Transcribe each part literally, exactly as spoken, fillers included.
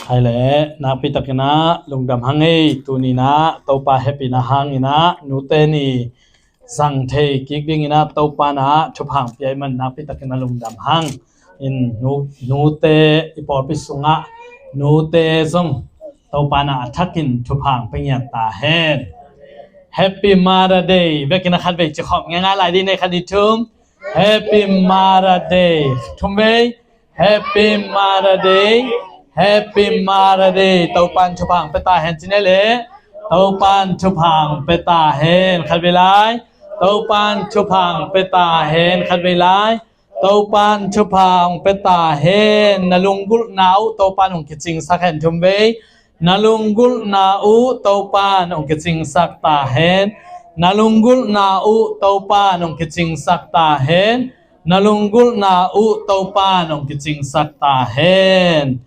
Hai le, nakpi takin ah lungdam hang ei. Tuni in ah Topa hehpihna hangin ah nute ni zang thei kik dingin ah Topa in ah thupha hong pia ahih man nakpi takin ah lungdam hang. In nu, nute i pawlpi sungah nute zong Topa in ah a thakin thupha hong pia ngiat ta hen. Happy Mother Day. Vekin ah khat vei ci khawm ngaingai lai dih, nei, khat, nih, thum. Happy Mother Day. Thum vei. Happy Mother Day. Happy Mother Day. Topa'n thupha hong pia ta hen ci ni le. Topa'n thupha hong pia ta hen. Khat vei lai. Topa'n thupha hong pia ta hen. Khat vei lai. Topa'n thupha hong pia ta hen. Na lunggulhna uh Topa'n hong kicingsak hen. Thum vei. Na lunggulhna uh Topa'n hong kicingsak ta hen. Na lunggulhna uh Topa'n hong kicingsak ta hen. Na lunggulhna uh Topa'n hong kicingsak ta hen.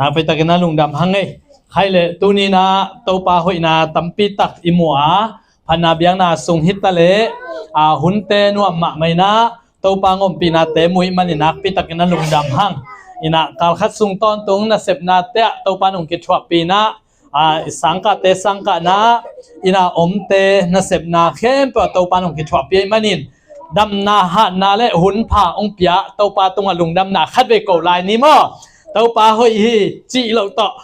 Nakpi takin ah lungdam hang ei. Hai le, tuni in ah Topa hoihna tampi tak i mu a, phatna biakna sung hi ta leh, a, hunte nuam mahmah in ah Topa hong ompihnate mu ahih manin nakpi takin ah lungdam hang. In ah kal khat sung tawntung nasepnate ah Topa'n hong kithuahpih in ah, a, i sangkahte sangkahna, in ah omte nasepna khempeuh ah Topa'n hong kithuahpih ahih manin, damna hatna le hun pha hong pia Topa tungah lungdamna khat vei ko lai ni maw. Topa hoih hi cih loh tawh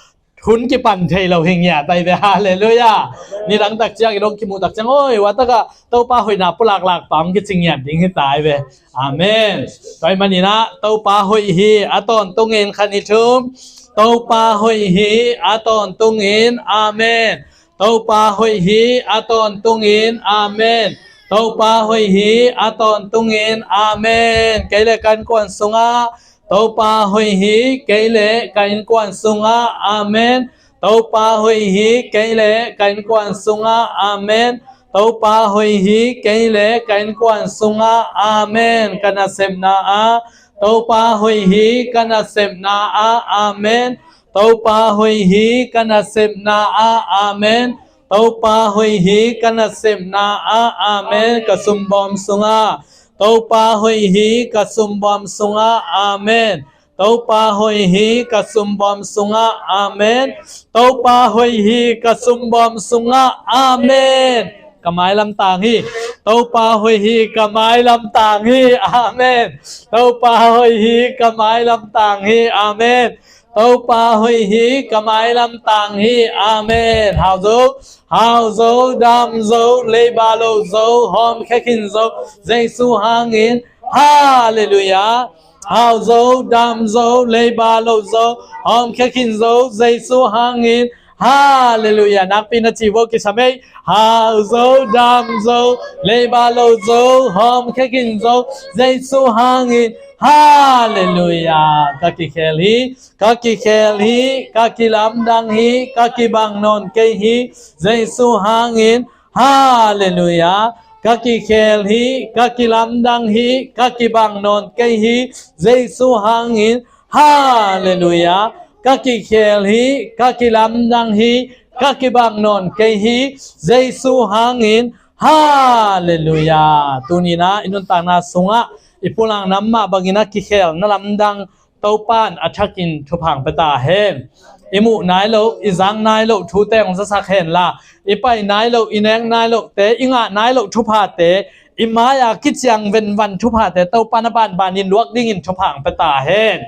hun kipan thei lo hi ngiat ai ve. Halleluiah. Nidang tak ciang i dong kimuh tak ciang, oi, ua takah Topa hoihna pulaklak pa hong kici ngiat ding hi ta ai ve. Amen. Tua ahih manin ah Topa hoih hi, a tawntungin, khat, nih, thum. Topa hoih hi, a tawntungin. Amen. Topa hoih hi, a tawntungin. Amen. Topa hoih hi, a tawntungin. Amen. Kei le ka innkuan sungah Topa hoih hi, kei le ka innkuan sungah. Amen. Topa hoih hi, kei le ka innkuan sungah. Amen. Topa hoih hi, kei le ka innkuan sungah. Amen. Ka nasepna ah Topa hoih hi, ka nasepna ah. Amen. Topa hoih hi, ka nasepna ah. Amen. Topa hoih hi, ka nasepna ah. Amen. Ka sumbawm sungah Topa hoih hi, ka sumbawm sungah. Amen. Topa hoih hi, ka sumbawm sungah. Amen. Topa hoih hi, ka sumbawm sungah. Amen. Ka mailam tang hi. Topa hoih hi, ka mailam tang hi. Amen. Topa hoih hi, ka mailam tang hi. Amen. Topa hoih hi, ka mailam tang hi. Amen. Hau zo, hau zo, dam zo, leiba lo zo, hawmkhia khin zo, Jesu hangin. Halleluiah. Hau zo, dam zo, leiba lo zo, hawmkhia khin zo, Jesu hangin. Halleluiah. Nakpi na ci vo, kisam ei. Hau zo, dam zo, leiba lo zo, hawmkhia khin zo, Jesu hangin. Halleluiah. Ka kikhel hi, ka kikhel hi, ka kilamdang hi, ka kibang nawn kei hi, Jesu hangin. Halleluiah. Ka kikhel hi, ka kilamdang hi, ka kibang nawn kei hi, Jesu hangin. Halleluiah. Ka kikhel hi, ka kilamdang hi, ka kibang nawn kei hi, Jesu hangin. Halleluiah. Tuni in ah i nuntakna sungah i pulakna mah bangin ah kikhelna lamdang Topa'n a thakin thupha hong pia ta hen. I muh nai loh, i zak nai loh thute hong zasak hen la, i pai nai loh, i nek nai lohte, i ngah nai loh thuphate, i mai-a kiciang venvan thuphate Topa'n a banbanin luak dingin thupha hong pia ta hen.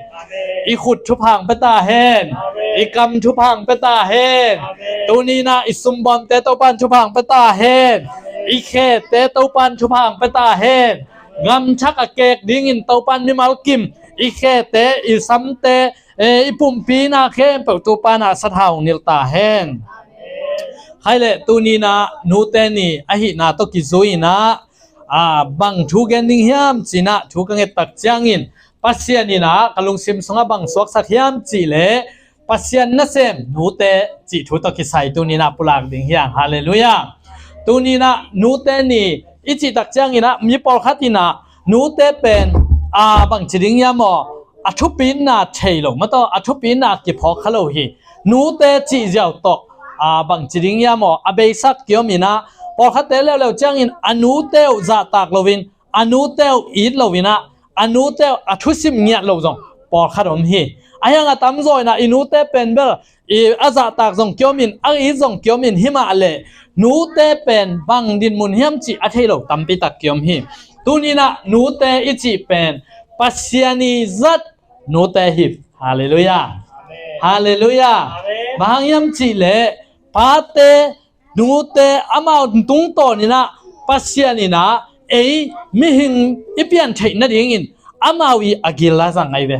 I khut thupha hong pia ta hen. I kam thupha hong pia ta hen. Tuni in ah i sumbawmte Topa'n thupha hong pia ta hen. I khete Topa'n thupha hong pia ta hen. Gamthak a kek dingin Topa'n mimal kim, i khete, i samte, eh, i pumpi na khempeuh Topa'n a sathau hong nilh ta hen. Hai le, tuni in ah nute ni ahihna tawh kizui in ah, ah, bang thu gen ding hiam ci-in ah thu ka nget tak ciangin, Pasian in ah ka lungsim sungah bang suaksak hiam cih leh, Pasian nasem nute cih thu tawh kisai tuni in ah pulak ding hi hang. Halleluiah. Tuni in ah nute ni i cih tak ciangin ah mi pawlkhat in ah nute pen, a, bangci ding hiam aw, a thupina thei lo, mataw, a thupina kiphawk kha lo hi. Nute cih ziau tawh, a, bangci ding hiam aw, a beisak kiom in ah, pawlkhatte leuleu ciangin a nute uh zahtak loin, a nute uh it lo in ah, a nute uh a thusim ngiat lo zong pawlkhat om hi. Ahi hang a tamzaw in ah i nute pen bel i a zahtak zong kiom in, a it zong kiom in, himah leh nute pen bang dinmun hiam cih a thei lo tampi tak kiom hi. Tuni in ah nute i cih pen Pasian i zat nute hi. Halleluiah. Halleluiah. Bang hang hiam cih leh pate, nute amau tungtawn in ah Pasian in ah ei mihing i pian theih nadingin amau i a gil a zang ahi ve.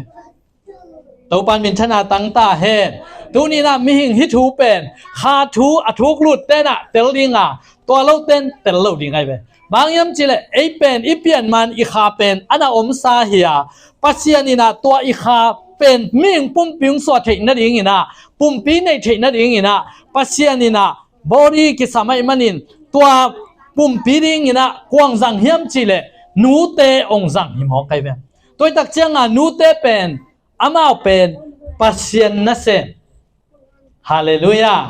Topa'n minthanna tang ta hen. Tuni in ah mihing hih thu pen kha thu a thuk lutte in ah tel ding a, tua lote in tel lo ding ahi ve. Bang hang hiam cih leh ei pen i pian man i kha pen a na omsa hi a, Pasian in ah tua i kha pen mihing pumpi hong suah theih nadingin ah, pumpi neih theih nadingin ah Pasian in ah body kisam ahih manin tua pumpi dingin ah kua hong zang hiam cih leh nute hong zang hi mawk ahi ve. Tua hi tak ciang a nute pen amau pen Pasian nasem. Halleluiah.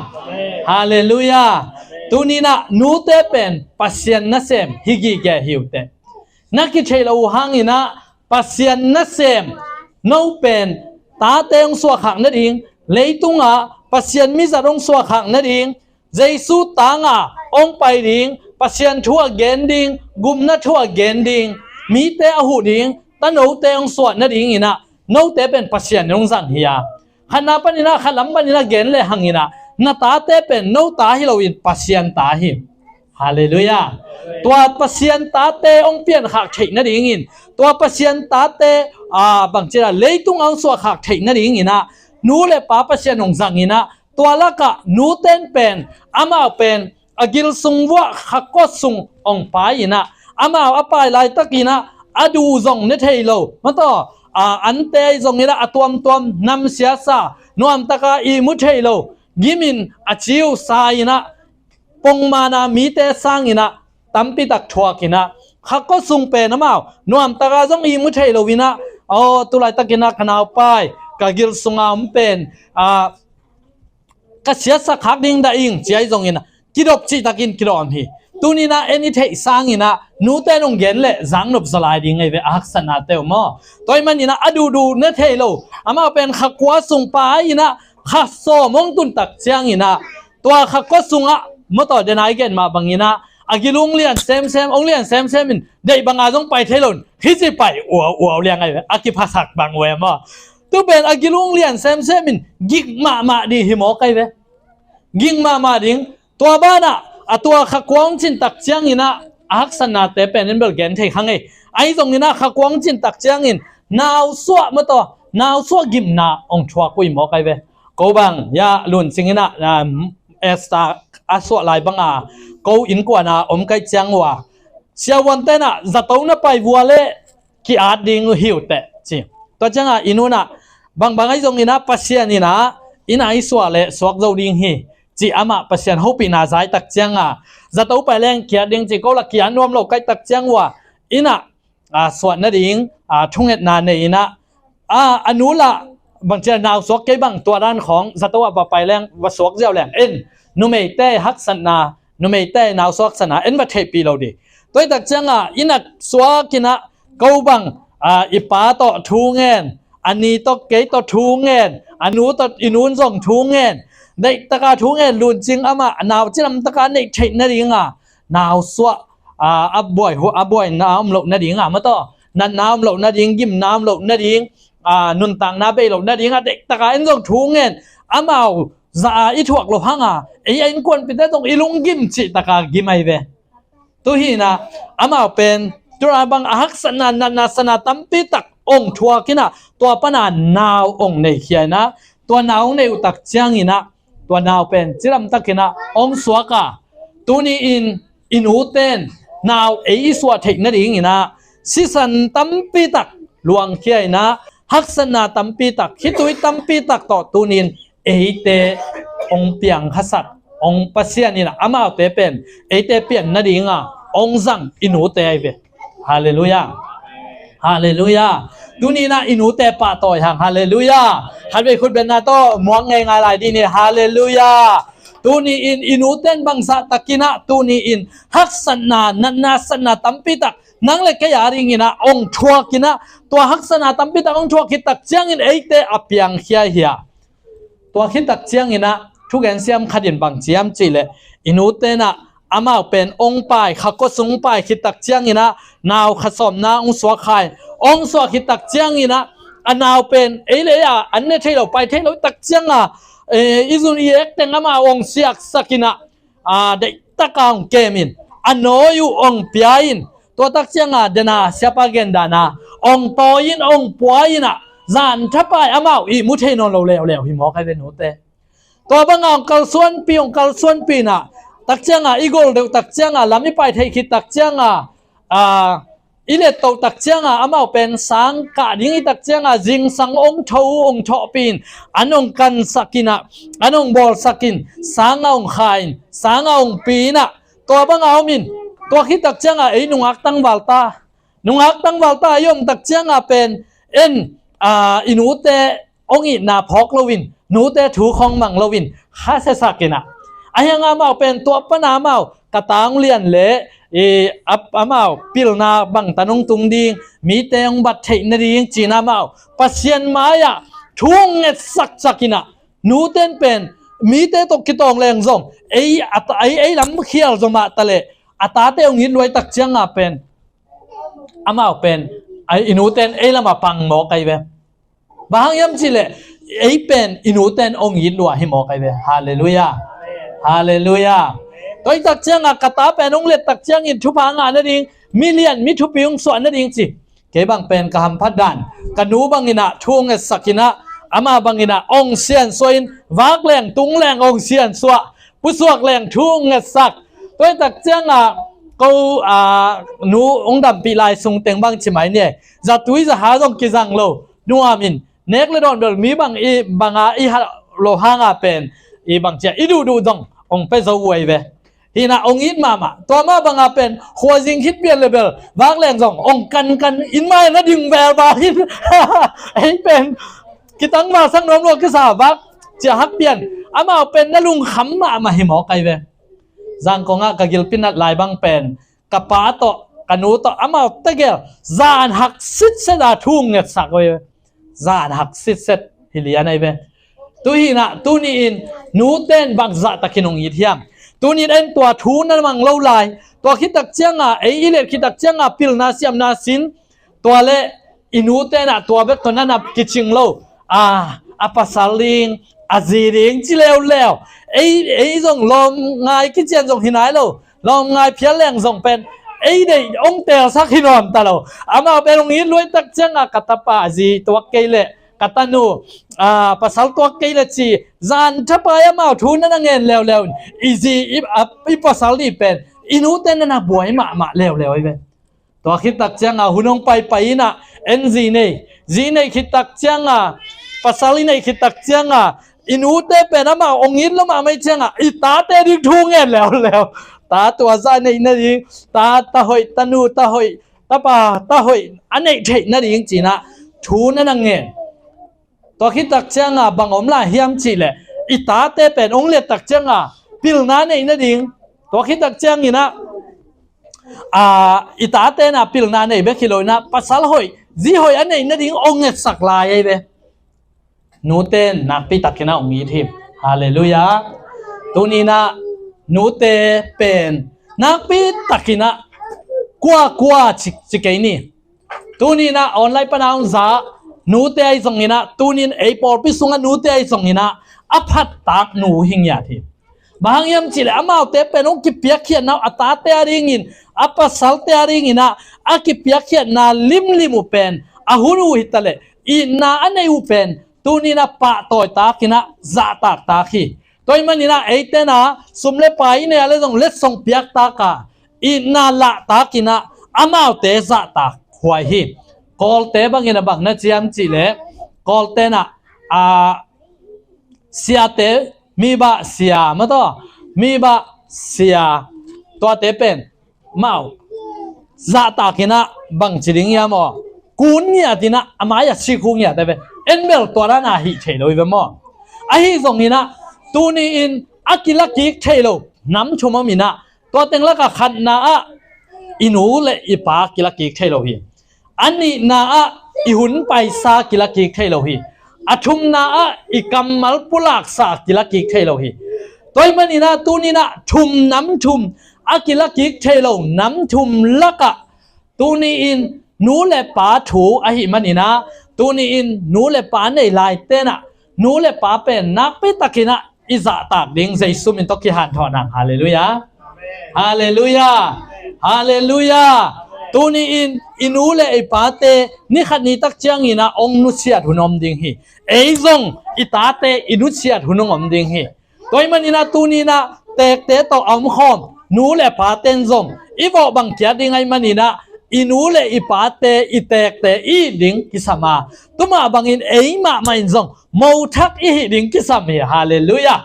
Halleluiah. Tuni in ah nute pen Pasian nasem hi gige hi uh teh. Na kithei lo uh hang in ah Pasian nasem, no pen tate hong suahkhak nading, leitungah Pasian mizat hong suahkhak nading, Jesu tangah hong pai ding, Pasian thu a gen ding, gupna thu a gen ding, mite a huh ding tanote hong suah nadingin ah note pen Pasian in hong zang hi a, khatna panin ah, khatlam panin ah gen lehang in ah na tate pen no ta hi loin Pasian ta hi. Halleluiah. Tua Pasian tate hong piankhak theih nadingin, tua Pasian tate, a, bangci a leitung a hong suahkhak theih nadingin ah nu le pa Pasian hong zang in ah, tua lakah nute in pen amau pen a gil sung vuah khakua sung hong pai in ah, amau a pai laitakin ah a duh zong ne thei lo, mataw, a, ante ahi zongin ah a tuamtuam namsiasa, nuamtaka ihmu thei lo, gimin a ciusa in ah, pongmana mite sangin ah tampitak thuak in ah, khakua sung pen amau nuamtaka zong ihmu thei lo in ah, aw, tulaitakin ah ka naupai, ka gil sunga om pen, a, ka siatsak khak ding dah ing, ci ahi zongin ah kidop cihtakin kidawm hi. Tuni in ah en i theih sangin ah nute in hong gen leh zangnop zaw lai ding ahi ve, a haksatnate uh maw. Tua ahih manin ah a duhduh ne thei lo, amau pen khakua sung pai in ah kha sawm hong tun tak ciangin ah, tua khakua sungah, mataw, denai gen mah bangin ah a gil hong lian semsem, hong lian semsem in, deih banga zong pai thei lo in, hih ci pai uau uau liang ahi ve, a kiphasak bang uh e maw. Tu pen a gil hong lian semsem in gik mahmah ding hi mawk ahi ve. Gik mahmah ding. Tua banah a tua khakua hong cin tak ciangin ah a haksatnate pen in bel gen thei kha ngei. Ahi zongin ah khakua hong cin tak ciangin nausuah, mataw, nausuah gimna hong thuak uh hi mawk ahi ve. Ko bang, ya, Lun Cing in ah, um, Esther a suah lai banga ko innkuan a om ka hih ciang uh a, siavuante in ah zato na pai vua leh ki-at ding uh hi uh teh, ci. Tua ciangah i nu in ah, bangbang ahi zongin ah Pasian in ah i nai suah leh suak zo ding hi, ci, amah Pasian hopihna zai tak ciangah, zato pai leng ki-at ding, ci, ko lah ki-at nuam lo ka hih tak ciang uh a, in ah, a, suah nading, a, thungetna nei in ah, a, a nu lah bangci a, nau suak kei bang, tua dan khawng zato ah va pai leng, va suak ziau leng, en, numeite haksatna, numeite nausuak haksatna en va theihpih lo ding. Tua hi tak ciangah in ah suak in ah, ko bang, a, i pa tawh thu ngen, a ni tawh kei tawh thu ngen, a nu tawh i nu in zong thu ngen, deihtaka thu ngen, Lun Cing amah a nau cidamtaka neih theih nading a, nausuah, a, a buai hu-, a buaina om loh nading a, mataw, natna om loh nading, gimna om loh nading, a, nuntakna bei loh nading a, deihtaka en zong thu ngen, amau zah a i thuak loh hanga ei a innkuanpihte zong i lunggim cihtaka gim ahi ve. Tu hi in ah amau pen tua bang a haksatna, natna, sana tampitak hong thuak in ah, tua pana nau hong nei khia in ah, tua nau hong nei uh tak ciangin ah, tua nau pen cidamtakin ah hong suak a, tuni-in i nute in nau ei i suah theih nadingin ah sisan tampitak luangkhia in ah, haksatna tampitak, khitui tampitak tawh tuni-in eite hong piang khasak, hong Pasian in ah amaute pen eite pian nadinga hong zang i nute ahi ve. Halleluiah. Halleluiah. Tuni in ah i nute pahtawi hang. Halleluiah. Khatvei khutbetna tawh muak ngeingai lai dih ni. Halleluiah. Tuni-in i nute in bangzah takin ah, tuni-in haksatna, natna, satna tampi tak nang le kei a dingin ah hong thuak in ah, tua haksatna tampi tak hong thuak khit tak ciangin eite a piangkhia hi a. Tua khit tak ciangin ah thugen siam khat in bang ci hiam cih leh, i nute in ah amau pen hong pai, kha kua sung pai khit tak ciangin ah nau kha sawmna hong suak kha in, hong suak khit tak ciangin ah a nau pen ei le ei a an ne thei lo, pai thei lo tak ciang a, eh, i zun i ek teng amau hong siaksak in ah, a, deihtak a hong kem in, a nawi uh hong pia in, tua tak ciang a, den a siapa gen dan a, hong tawi in, hong pua in ah, zan thapai amau ihmu thei nawn lo leuleu hi mawk ai ve nute. Tua bang a hong kalsuanpih, hong kalsuanpih in ah, tak ciang a i gol deuh tak ciang a, lam i pai thei khit tak ciang a, a, i lettoh tak ciang a, amau pen sang kah ding i tak ciang a, zingsang hong tho, hong thawhpih in, an hong kansak in ah, an hong bawlsak in, sang a hong kha in, sang a hong pi in ah, tua bang a om in, tua khit tak ciang a ei nungak tangval ta, nungak tangval ta ei om tak ciang a pen en, a, i nute hong itna phawk loin, nute thu khong mang loin, kha siasak in ah, a hiang amau pen tua pan a amau ka tang lian le, i, a, amau pilna bangtan hong tung ding, mite hong bat theih nading ci in amau Pasian mai-ah thu hong ngetsak sak in ah, nute in pen mite tawh kitawng leng zong ei, a, ei, ei lam khial zaw mah ta leh, a tate hong it luai tak ciang a pen amau pen, a, i nute in ei lam a pang mawk ai ve. Bang hang hiam cih leh, ei pen i nute in hong it lua hi mawk ai ve. Halleluiah. Halleluiah. Tua hi tak ciang a ka ta pen hong let tak ciangin thupha ngah nading, mi lian mi thupi hong suah nading ci. Kei bang pen ka hamphat dan, ka nu bangin ah thu hong ngetsak in ah, ama bangin ah hong siansuah in, vak leng tung leng hong siansuah, pusuak leng thu hong ngetsak. Tua hi tak ciang a ko, a, nu hong dampih lai sung teng bang ci mai ni, zatui zaha zong kizang lo, nuam in, nek le dawn bel mi bang i bang a i hal lo hang a pen, i bang ci a i duhduh zong hong pia zo uh ai ve. Hi in ah hong it mahmah, tua mah bang a pen khuazing khit pian le bel vak leng zong hong kankan in mai na ding vel bang in, ei pen kitangvalsak nuam lua kisa vak ci a hak pian, amau pen na lungkham mahmah hi mawk ai ve. Zangkong ah ka gilpi nat lai bang pen, ka pa tawh, ka nu tawh, amau tegel zan hak sitset a thu hong ngetsak uh ai ve. Zan hak sitset hi lian ai ve. Tu hi in ah, tuni-in nute in bangzah takin hong it hiam? Tuni-in en tua thu na mang lo lai, tua khit tak ciang a, ei i let khit tak ciang a pilna siamna sin, tua le i nute in ah tua bek tawh na na kicing lo. A, a pasal ding, a zi ding ci leuleu. Ei, ei zong lawm ngai kician zong hi nai lo. Lawm ngai phial leng zong pen ei deih hong teelsak hi nuam ta lo. Amau pen hong it luai tak ciang a ka tapa zi tuak kei leh, ka tanu, a, pasal tuak kei leh ci, zan thapai amau thu na na ngen leuleu in, i zi, i, a, i pasal dih pen i nute na na buai mahmah leuleu ai ve. Tua khit tak ciang a hun hong paipai in ah, en zi nei, zi nei khit tak ciang a, pasal i neih khit tak ciang a, i nute pen amau hong it lo mahmah i ciang a, i tate ding thu ngen leuleu. Ta tua zah neih nading, ta, ta hoih, tanu, ta hoih, tapa, ta hoih a neih theih nading ci in ah thu na na ngen. Tua khit tak ciang a bang om lai hiam cih leh, i tate pen hong let tak ciang a pilna neih nading, tua khit tak ciangin ah, a, i tate in ah pilna nei bek hi lo in ah, pasal hoih, zi hoih a neih nading hong ngetsak lai ai ve. Nute in nakpi takin ah hong it hi. Halleluiah. Tuni in ah nute pen nakpi takin ah kua kua ci, ci kei ni. Tuni in ah online pan a hong za nute ahi zongin ah, tuni in ei pawlpi sungah nute ahi zongin ah, a phattak nu hi ngiat hi. Bang hang hiam cih leh amaute pen hong kipiakkhiatna uh, a tate a dingin, a pasalte a dingin ah, a kipiakkhiatna limlim uh pen, a hun uh hi ta leh, itna a neih uh pen, tuni in ah pahtawi takin ah zahtak tak hi. Tua ahih manin ah eite in ah sum le pai i neih a leh zong letsong piak tak a, itna lah takin ah amaute zahtak huai hi. Kawlte bangin ah bang na ci hiam cih leh, Kawlte in ah, a, siate, mi bah sia, ma taw, mi bah sia, tuate pen amau zahtak in ah bang ci ding hiam aw? Kun ngiat in ah, a mai-ah sik uh ngiat ai ve. En bel tua dan a hih thei lo hi ve maw? Ahi zongin ah, tuni in a kila kik thei lo nam thum om inah, tua teng lakah khatna ah i nu le i pa kila kik thei lo hi. A nihna ah i hun paisa kila kik thei lo hi. A thumna ah i kammal pulaksa kila kik thei lo hi. Tua ahih maninah tuninah thum nam thum a kila kik thei lo nam thum lakah tuni-in nu le pa thu ahih maninah tuni-in nu le pa nei lai tenah nu le pa pen nakpi takinah i zahtak ding Jesu min tawh kihanthawn ang. Halleluiah. Halleluiah. Halleluiah. Tuni-in i nu le i pate ni khat ni tak cianginah hong nusiat hun om ding hi. Ei zong i tate i nusiat hun hong om ding hi. Tua ahih maninah tuninah teekte tawh a omkhawm nu le paten zong i vawh bang kiat ding ahih maninah i nu le i pate i teekte i it ding kisam a, tua mah bangin ei mahmah in zong mothak i hih ding kisam hi. Halleluiah.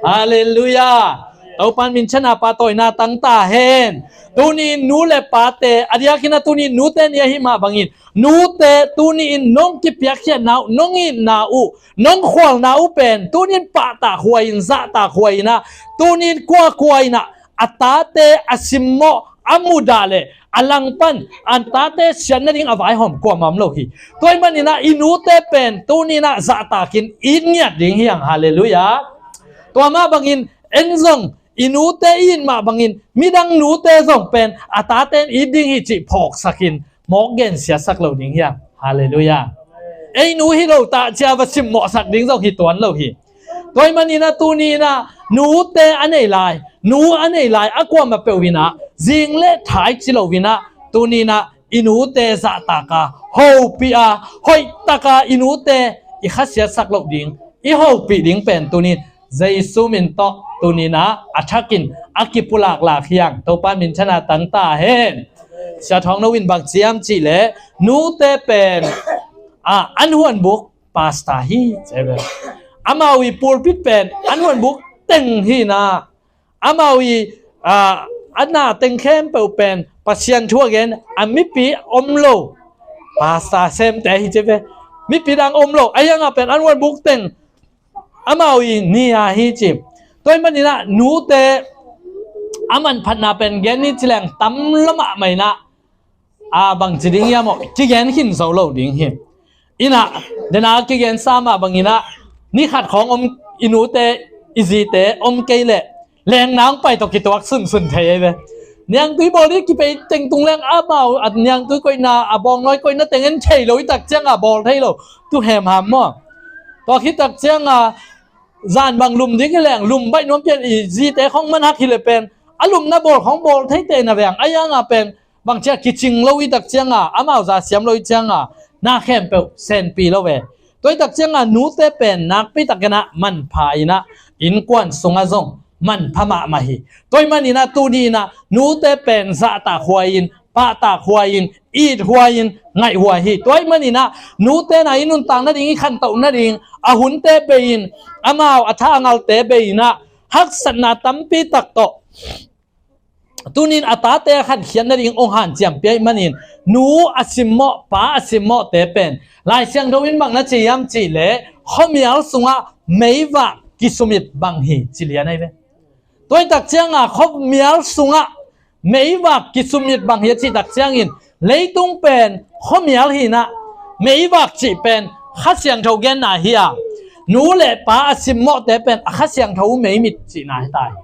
Halleluiah. Topan minthanna pahtawina tangta hen. Tuni-in nu le pate a diakinah tuni-in nute ni ahih mah bangin nute tuni-in nong kipiakkhiatna uh, nong itna uh, nong khualna uh pen tuni-in pahtak huai-in, zahtak huai-inah tuni-in kuakua inah a tate a simmawh a mudah le a langpan a tate siat nading a vaihawm kuamah om lo hi. Tua ahih maninah i nute pen tuninah zahtakin it ngiat ding hi ang. Halleluiah. Tua mah bangin en zong i nute i it mah bangin midang nute zong pen a tate in it ding hi cih phawksakin mawk gensiasak lo ding hi ang. Halleluiah. Ei nu hi lo tah cia va simmawhsak ding zong hi tuan lo hi. Tua ahih maninah tuninah nute a nei lai, nu a nei lai a kuamah peuh inah zing le thai ci lo inah tuninah i nute zahtaka hopih a hoihtaka i nute i khasiatsak loh ding, i hopih ding pen tunin Jesu min tawh tuninah a thakin a kipulaklak hi ang. Topan minthanna tangta hen. Sia Thawng No in bang ciam cihleh nute pen a an huanbuk pasta hi. Amau i pulpit pen an huanbuk teng hi na. Amau i a na teng khempeuh pen Pasian thu a gen a mipi om lo. Pasta semte hi ci ve. Mipi dang om lo. A hiangah pen an huanbuk teng amau i ni a hi ci. Tua ahih maninah nute a manphatna pen gen ni ci leng tam lo mahmah inah a bangci ding hiam aw kigen khin zo lo ding hi. Inah dena kigensa mah banginah ni khat khawng om i nute i zite om kei leh lengna hong pai tawh kituak sunsun thei ei ve. Niangtui bawl ding kipei tengtung leng amau a niangtui koihna a bawngnawi koihna teng en thei lo i tak cianga bawl thei lo. Tu hemham maw? Tua khit tak cianga zan bang lum ding hi leng lum baih nuam pian i zite khawng man hak hi le pen a lumna bawl khawng bawl thei teh na veng a hiangah pen bangcia kicing lo i tak cianga amau za siam lo i cianga na khempeuh senpi lo ve. Tua i tak cianga nute pen nakpi takinah manpha inah innkuan sungah zong manpha mahmah hi. Tua ahih maninah tuni inah nute pen zahtak huai-in, pahtak huai-in, it huai-in, ngaih huai hi. Tua ahih maninah nute na i nuntak nading, i khantoh nading a hunte bei-in, amau a tha a ngalte bei inah haksatna tampi tak tawh tunin a tate a khankhiat nading hong hanciam pia ahih manin nu a simmawh, pa a simmawhte pen Lai Siangtho in bang na ci hiam cihleh khuamial sungah meivak kisumit bang hi ci lian ahi ve. Tua i tak cianga khuamial sungah meivak kisumit bang hi a cih tak ciangin leitung pen khuamial hinah meivak cih pen Kha Siangtho genna hi a, nu le pa a simmawhte pen a Kha Siangtho meimit cihna hi ta hi.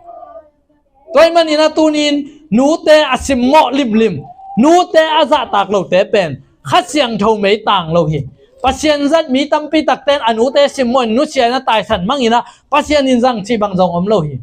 Tua ahih maninah tunin nute a simmawh limlim, nute a zahtak lote pen Kha Siangtho meitang lo hi. Pasian zat mi tampi takte in a nute simmawh in nusia in a taisan manginah Pasian in zang cih bang zong om lo hi.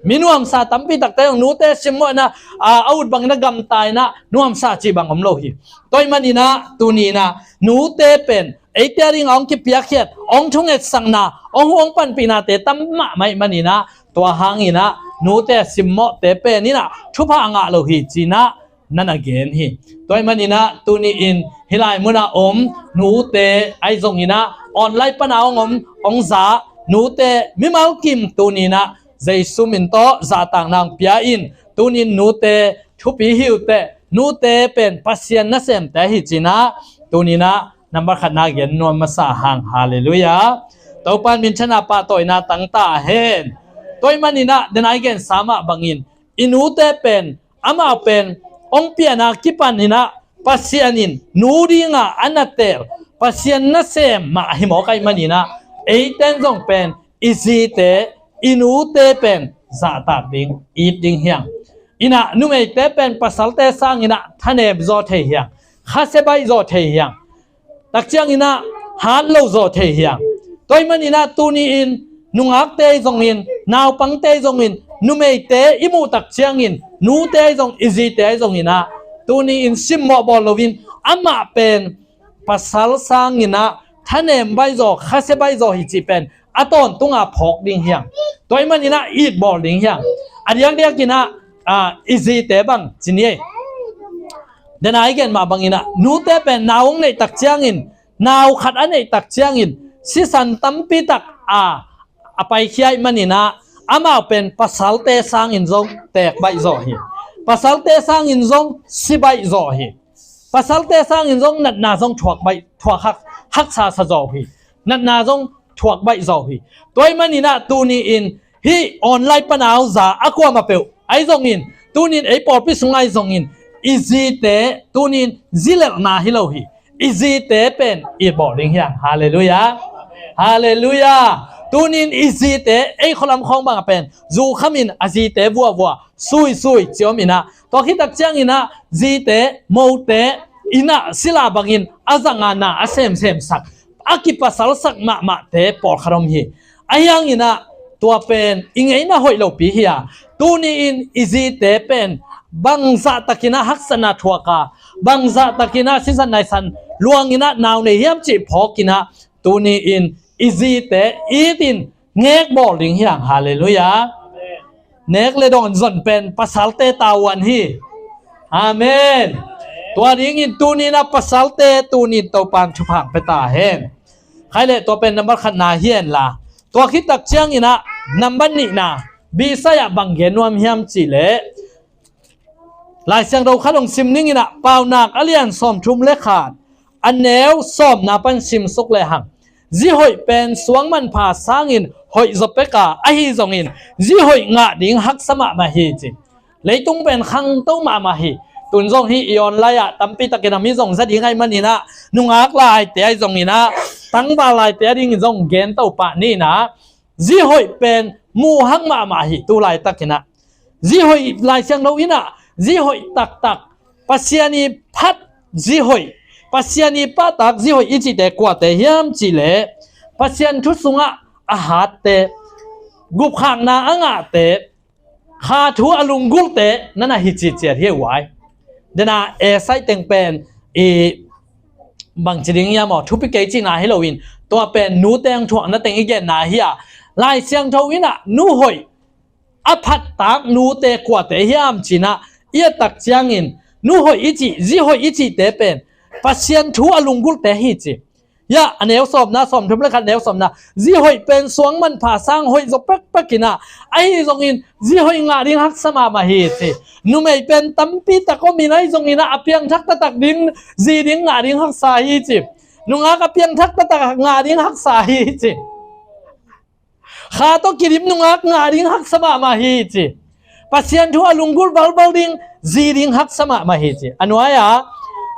Mi nuamsa tampi takte in nute simmawh in a, a, a ut bangin a gamta in a nuamsa cih bang om lo hi. Tua ahih maninah tuninah nute pen eite a dingah hong kipiakkhiat, hong thungetsakna, hong, hong panpihnate tam mahmah ahih maninah tua hanginah nute a simmawhte pen inah thupha a ngah lo hi cinah na na gen hi. Tua ahih maninah tuni-in hih lai munah om nute ahi zonginah online pana hong om, hong za nute mimal kim tuninah Jesu min tawh zahtakna hong pia in tunin nute thupi hi uh teh, nute pen Pasian nasemte hi cinah tuninah nambar khatna gen nuam masa hang. Halleluiah. Topan minthanna pahtawina tangta hen. Tua ahih manin ah, den a i gensa mah bangin, i nute pen, amau pen hong pian a kipan in ah, Pasian in nu dinga a na teel Pasian nasem mah hi mawk ahih manin ah, eiten zong pen i zite, i nute pen zahtak ding, it ding hi hang. In ah numeite pen pasalte sangin ah thanem zaw thei hi hang, khasia baih zaw thei hi hang. Tak ciangin ah hat lo zaw thei hi hang. Tua ahih manin ah tuni-in nungakte ahi zongin, naupangte ahi zongin, numeite i muh tak ciangin, nute ahi zong, i zite ahi zongin ah, tuni-in simmawh bawl loin, amah pen pasal sangin ah thanem baih zaw, khasia baih zaw hi cih pen a tawntunga phawk ding hi hang. Tua ahih manin ah it bawl ding hi hang. A diakdiakin ah, ah, i zite bang ci ni ei. Den a i gen mah bangin ah, nute pen nau hong neih tak ciangin, nau khat a neih tak ciangin, sisan tampi tak a, a paikhia ahih manin ah, amau pen pasalte sangin zong teek baih zaw hi. Pasalte sangin zong si baih zaw hi. Pasalte sangin zong natna zong thuak baih, thuak hak, haksa sa zaw hi. Natna zong thuak baih zaw hi. Tua ahih manin ah tuni-in hih online pan a hong za a kuamah peuh ahi zongin, tuni-in ei pawlpi sungah ahi zongin, i zite tuni-in zilelhna hi lo hi. I zite pen it bawl ding hi hang. Halleluiah. Halleluiah. Tuni-in i zite ei khualam khawng bangah pen zu khamin a zite vuavua, suisui ci om in ah, tua khit tak ciangin ah zite, mote in ah sila bangin a zanga na a semsemsak, a kipasalsak mahmahte pawlkhat om hi. Ahi hangin ah tua pen i ngeina hoih lopi hi a, tuni-in i zite pen bangzah takin ah haksatna thuak a, bangzah takin ah sisan naisan luangin ah nau nei hiam cih phawkin ah, tuni-in i zite itin ngek bawl ding hi hang. Halleluiah. Nek le dawn zon pen pasalte tavuan hi. Amen. Tua dingin tuni-in ah pasalte tuni-in Topan thupha pia ta hen. Khai leh tua pen nambat khatna hi hen la. Tua khit tak ciangin ah nambat nihna, Isaiah bang gen nuam hiam cih leh, Lai Siangtho khat hong sim ning in ah, Paunak a lian sawmthum le khat, a neu sawmna pan simsuk lehang, zi hoih pen suang manpha sangin hoih zaw pek a, ahi zongin zi hoih ngah ding haksa mahmah hi ci. Leitung pen khangto mahmah hi. Tun zong hih i online ah tampi takin a mi zong za ding ahih manin ah, nungak laite ahi zongin ah, tangval laite a dingin zong gen to pah ni in ah, zi hoih pen muh hak mahmah hi tu laitakin ah. Zi hoih, Lai Siangtho in ah zi hoih taktak, Pasian i phat zi hoih, Pasian i pahtak zi hoih i cihte kuate hiam cih leh, Pasian thu sungah a hatte, gupkhiatna a ngahte, kha thu a lunggulhte na na hi ciciat hi uai. Dena esai teng pen i bangci ding hiam aw, thupi kei cihna hi loin, tua pen nute hong thuakna teng i genna hi a, Lai Siangtho in ah nu hoih a phattak nute kuate hiam ci-in ah i et tak ciangin, nu hoih i cih, zi hoih i cihte pen Pasian thu a lunggulhte hi ci. Hiah a neu sawmna, sawmthum le khat neu sawmna, zi hoih pen suang manpha sang hoih zaw pekpek in ah, ahi zongin zi hoih ngah ding haksa mahmah hi ci. Numei pen tampi tak om in, ahi zongin ah a piangthak taktak ding zi ding ngah ding haksa hi ci. Nungak a piangthak taktak ngah ding haksa hi ci. Kha tawh kidim nungak ngah ding haksa mahmah hi ci. Pasian thu a lunggulh valval ding zi ding haksa mahmah hi ci. A nuai-ah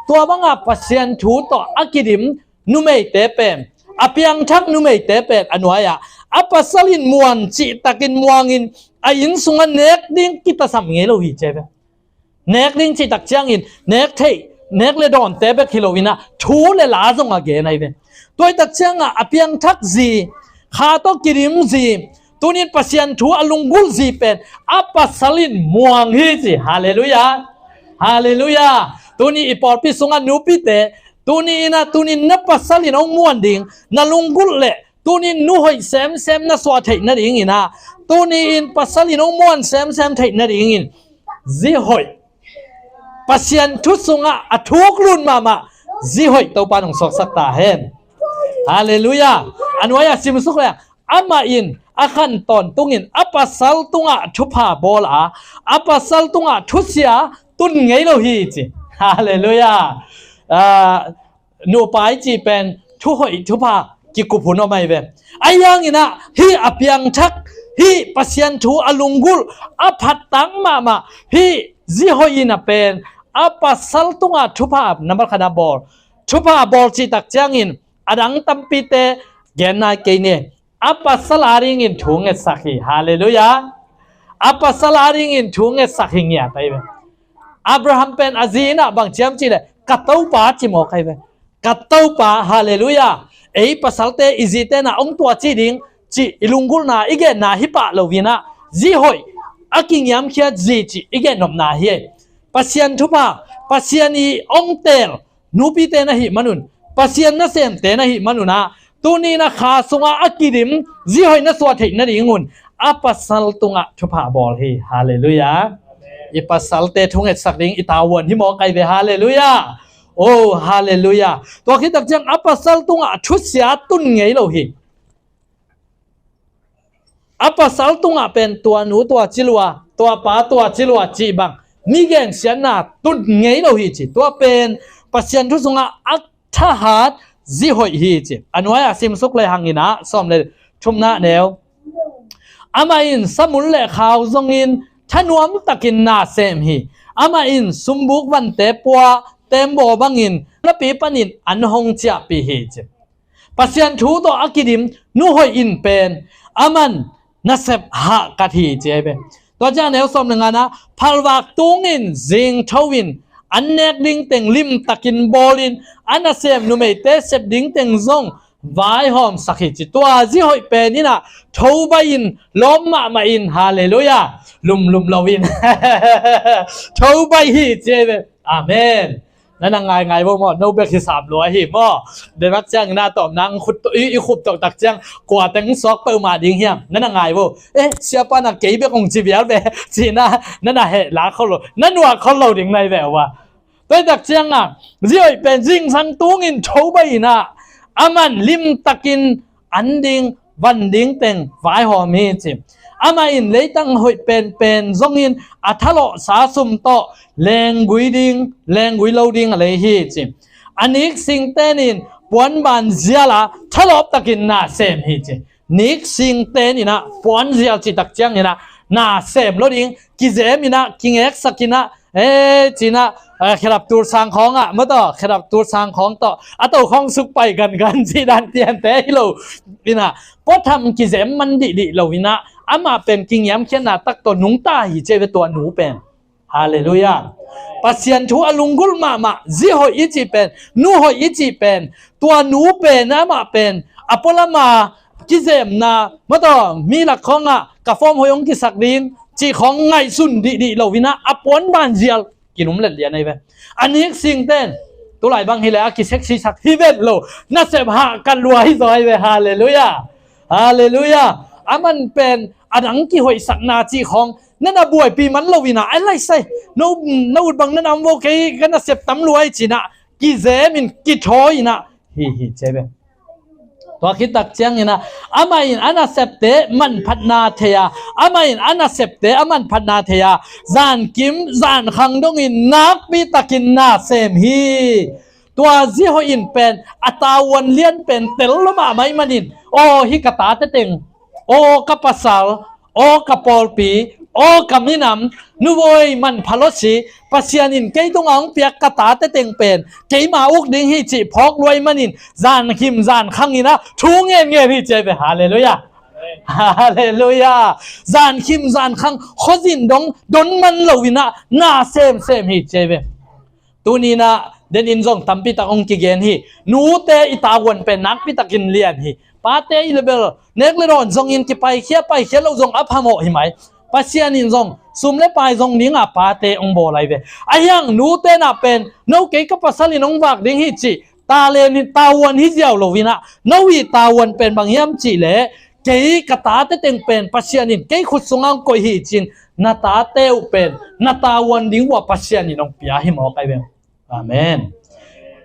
tua banga Pasian thu tawh a kidim numeite pen, a piangthak numeite pen a nuai-ah a pasal in muan cihtakin muangin a inn sungah nek ding kitasam ngei lo hi ci ve. Nek ding cih tak ciangin nek theih, nek le dawnte bek hi lo in ah, thu le la zong a gen ahi ve. Tua hi tak ciangah a piangthak zi, kha tawh kidim zi, tuni-in Pasian thu a lunggulh zi pen a pasal in muang hi ci. Halleluiah. Halleluiah. Tuni i pawlpi sungah nupite, tuni in ah, tuni-in na pasal in hong muan ding, na lunggulh leh tuni-in nu hoih semsem na suah theih nadingin ah, tuni-in pasal in hong muan semsem theih nadingin zi hoih, Pasian thu sungah a thuk lut mahmah zi hoih Topa in hong suaksak ta hen. Halleluiah. A nuai-ah simsuk leh, amah in a khan tawntungin a pasal tungah thupha bawl a, a pasal tungah thusia tun ngei lo hi ci. Halleluiah. Ah, nupa i cih pen thu hoih thupha kikup hun om ahi ve. Ahi hangin ah hih a piangthak Hih Pasian thu a lunggulh a phattak mahmah hih zihoih in a pen a pasal tungah thupha nambat khat a bawl. Thupha bawl cih tak ciangin a dang tampite gen nai kei ni. A pasal a dingin thu ngetsak hi. Halleluiah. A pasal a dingin thu ngetsak hi ngiat ahi ve. Abraham pen a zi in ah bang ci hiam cih leh ka topa ci mawk ahi ve. Ka topa, halleluiah. Ei pasalte i zite in ah hong tua ci ding cih i lunggulhna i genna hi pah lo in ah zihoih a kingiamkhiat zi cih i gennopna hi. Pasian thupha, Pasian i hong teel nupite na hih manun, Pasian nasemte na hih manun ah tuni in ah kha sungah a kidim zihoih na suah theih nadingun a pasal tungah thupha bawl hi. Halleluiah. I pasalte thungetsak ding i tavuan hi mawk ahi ve. Halleluiah. Oh, halleluiah. Tua khit tak ciang a pasal tungah thusia tun ngei lo hi. A pasal tungah pen tua nu tua ci lua, tua pa tua ci lua cih bang mi gensiatna tun ngei lo hi ci. Tua pen Pasian thu sungah a thahat zihoih hi ci. A nuai-ah simsuk le hang in ah sawm le thumna neu. Amah in samun le khau zongin thanuam takin na sem hi. Amah in sumbuk vante pua tembaw bangin napi panin an hong ciahpih hi ci. Pasian thu tawh a kidim nuhoih in pen aman nasep hahkat hi ci ahi ve. Tua ciang neu sawm le ngana, phalvak tungin zingtho in an nek ding teng limtakin bawlin a nasem numeite sep ding teng zong vaihawmsak hi ci. Tua zihoih pen in ah thobai in lawm mahmah in, halleluiah, lumlum lo in thobai hi ci ahi ve. Amen. Na na ngaingai vo maw, no bek hi sam lua hi maw. Denak ciang na tawm nang khut i, i khup tawh tak ciang kua teng suak peuhmah ding hiam? Na na ngai vo. Eh, siapa na kei bek hong ci vial ve. Ci na, na na heh la khol lo. Na nuak khol lo ding nai ve ua. Tua tak ciang a zihoih pen zingsang tungin thobai in ah aman limtakin an ding van ding teng vaihawm hi ci. Amah in leitang hoih penpen zongin a thalawhsa sum tawh lenggui ding, lenggui lo ding a lei hi ci. A nik singten in puanban zial a thalawp takin na sem hi ci. Nik singten in ah puan zial cih tak ciang in ah na sem lo ding, kizem in ah, kingeksak in ah, eh, ci in ah, eh, khedap tul sang khawng ah, maw taw, khedap tul sang khawng tawh a to khawng suk pai gangan cih dan tiante hi lo in ah, puatham kizem man dihdih lo in ah, amah pen kingiamkhiatna tak tawh nungta hi ci ve tua nu pen. Halleluiah. Pasian thu a lunggulh mahmah, zihoih i cih pen, nuhoih i cih pen, tua nu pen, amah pen a pualama kizemna, maw taw, mi lak khawngah ka form hoih hong kisak ding cih khawng ngaihsun dihdih lo in ah, a puanban zial kinum let lian ahi ve. A nik singten tulai bang hi leh a kisexy sak hi vet lo, nasep hahkat lua hi zaw ahi ve. Halleluiah. Halleluiah. Aman pen a dang kihoihsakna cih khawng na na buaipi man lo in ah, ai lai sai, no, na ut bang na na om vo, kei ka nasep tam lua hi ci in ah, kizem in kithawi in ah hi hi ci ve. Tua khit tak ciang in ah, amah in a nasepte manphatna thei a, amah in a nasepte a manphatna thei a, zankim zankhang dongin nakpi takin na sem hi. Tua zihoih in pen a tavuan lian pen tel lo mahmah ahih manin, aw, hih ka tate teng, aw, ka pasal, aw, ka pawlpi, aw, ka minam, nuvawi manpha lo si, Pasian in kei tungah hong piak ka tate teng pen keima uk ding hi cih phawk lua ahih manin, zankhim zankhang in ah thu ngenngen hi ci ahi ve. Halleluiah. Halleluiah. Zankhim zankhang khuazin dong don man lo in ah na semsem hi ci ahi ve. Tuni in ah den in zong tampi tak hong kigen hi. Nute i tavuan pen nakpi takin lian hi. Pate i level nek le dawn zongin kipaikhia paikhia lo zong a phamawh hi mai. Pasian in zong sum le pai zong dingah pate hong bawl ahi ve. Ahi hang nute in ah pen no kei ka pasal in hong vak ding hi cih talent in tavuan hi ziau lo in ah, no i tavuan pen bang hiam cih leh, kei ka tate teng pen Pasian in kei khut sungah hong koih hi ci in, na tate uh pen na tavuan ding uh ah Pasian in hong pia hi mawk ahi ve. Amen.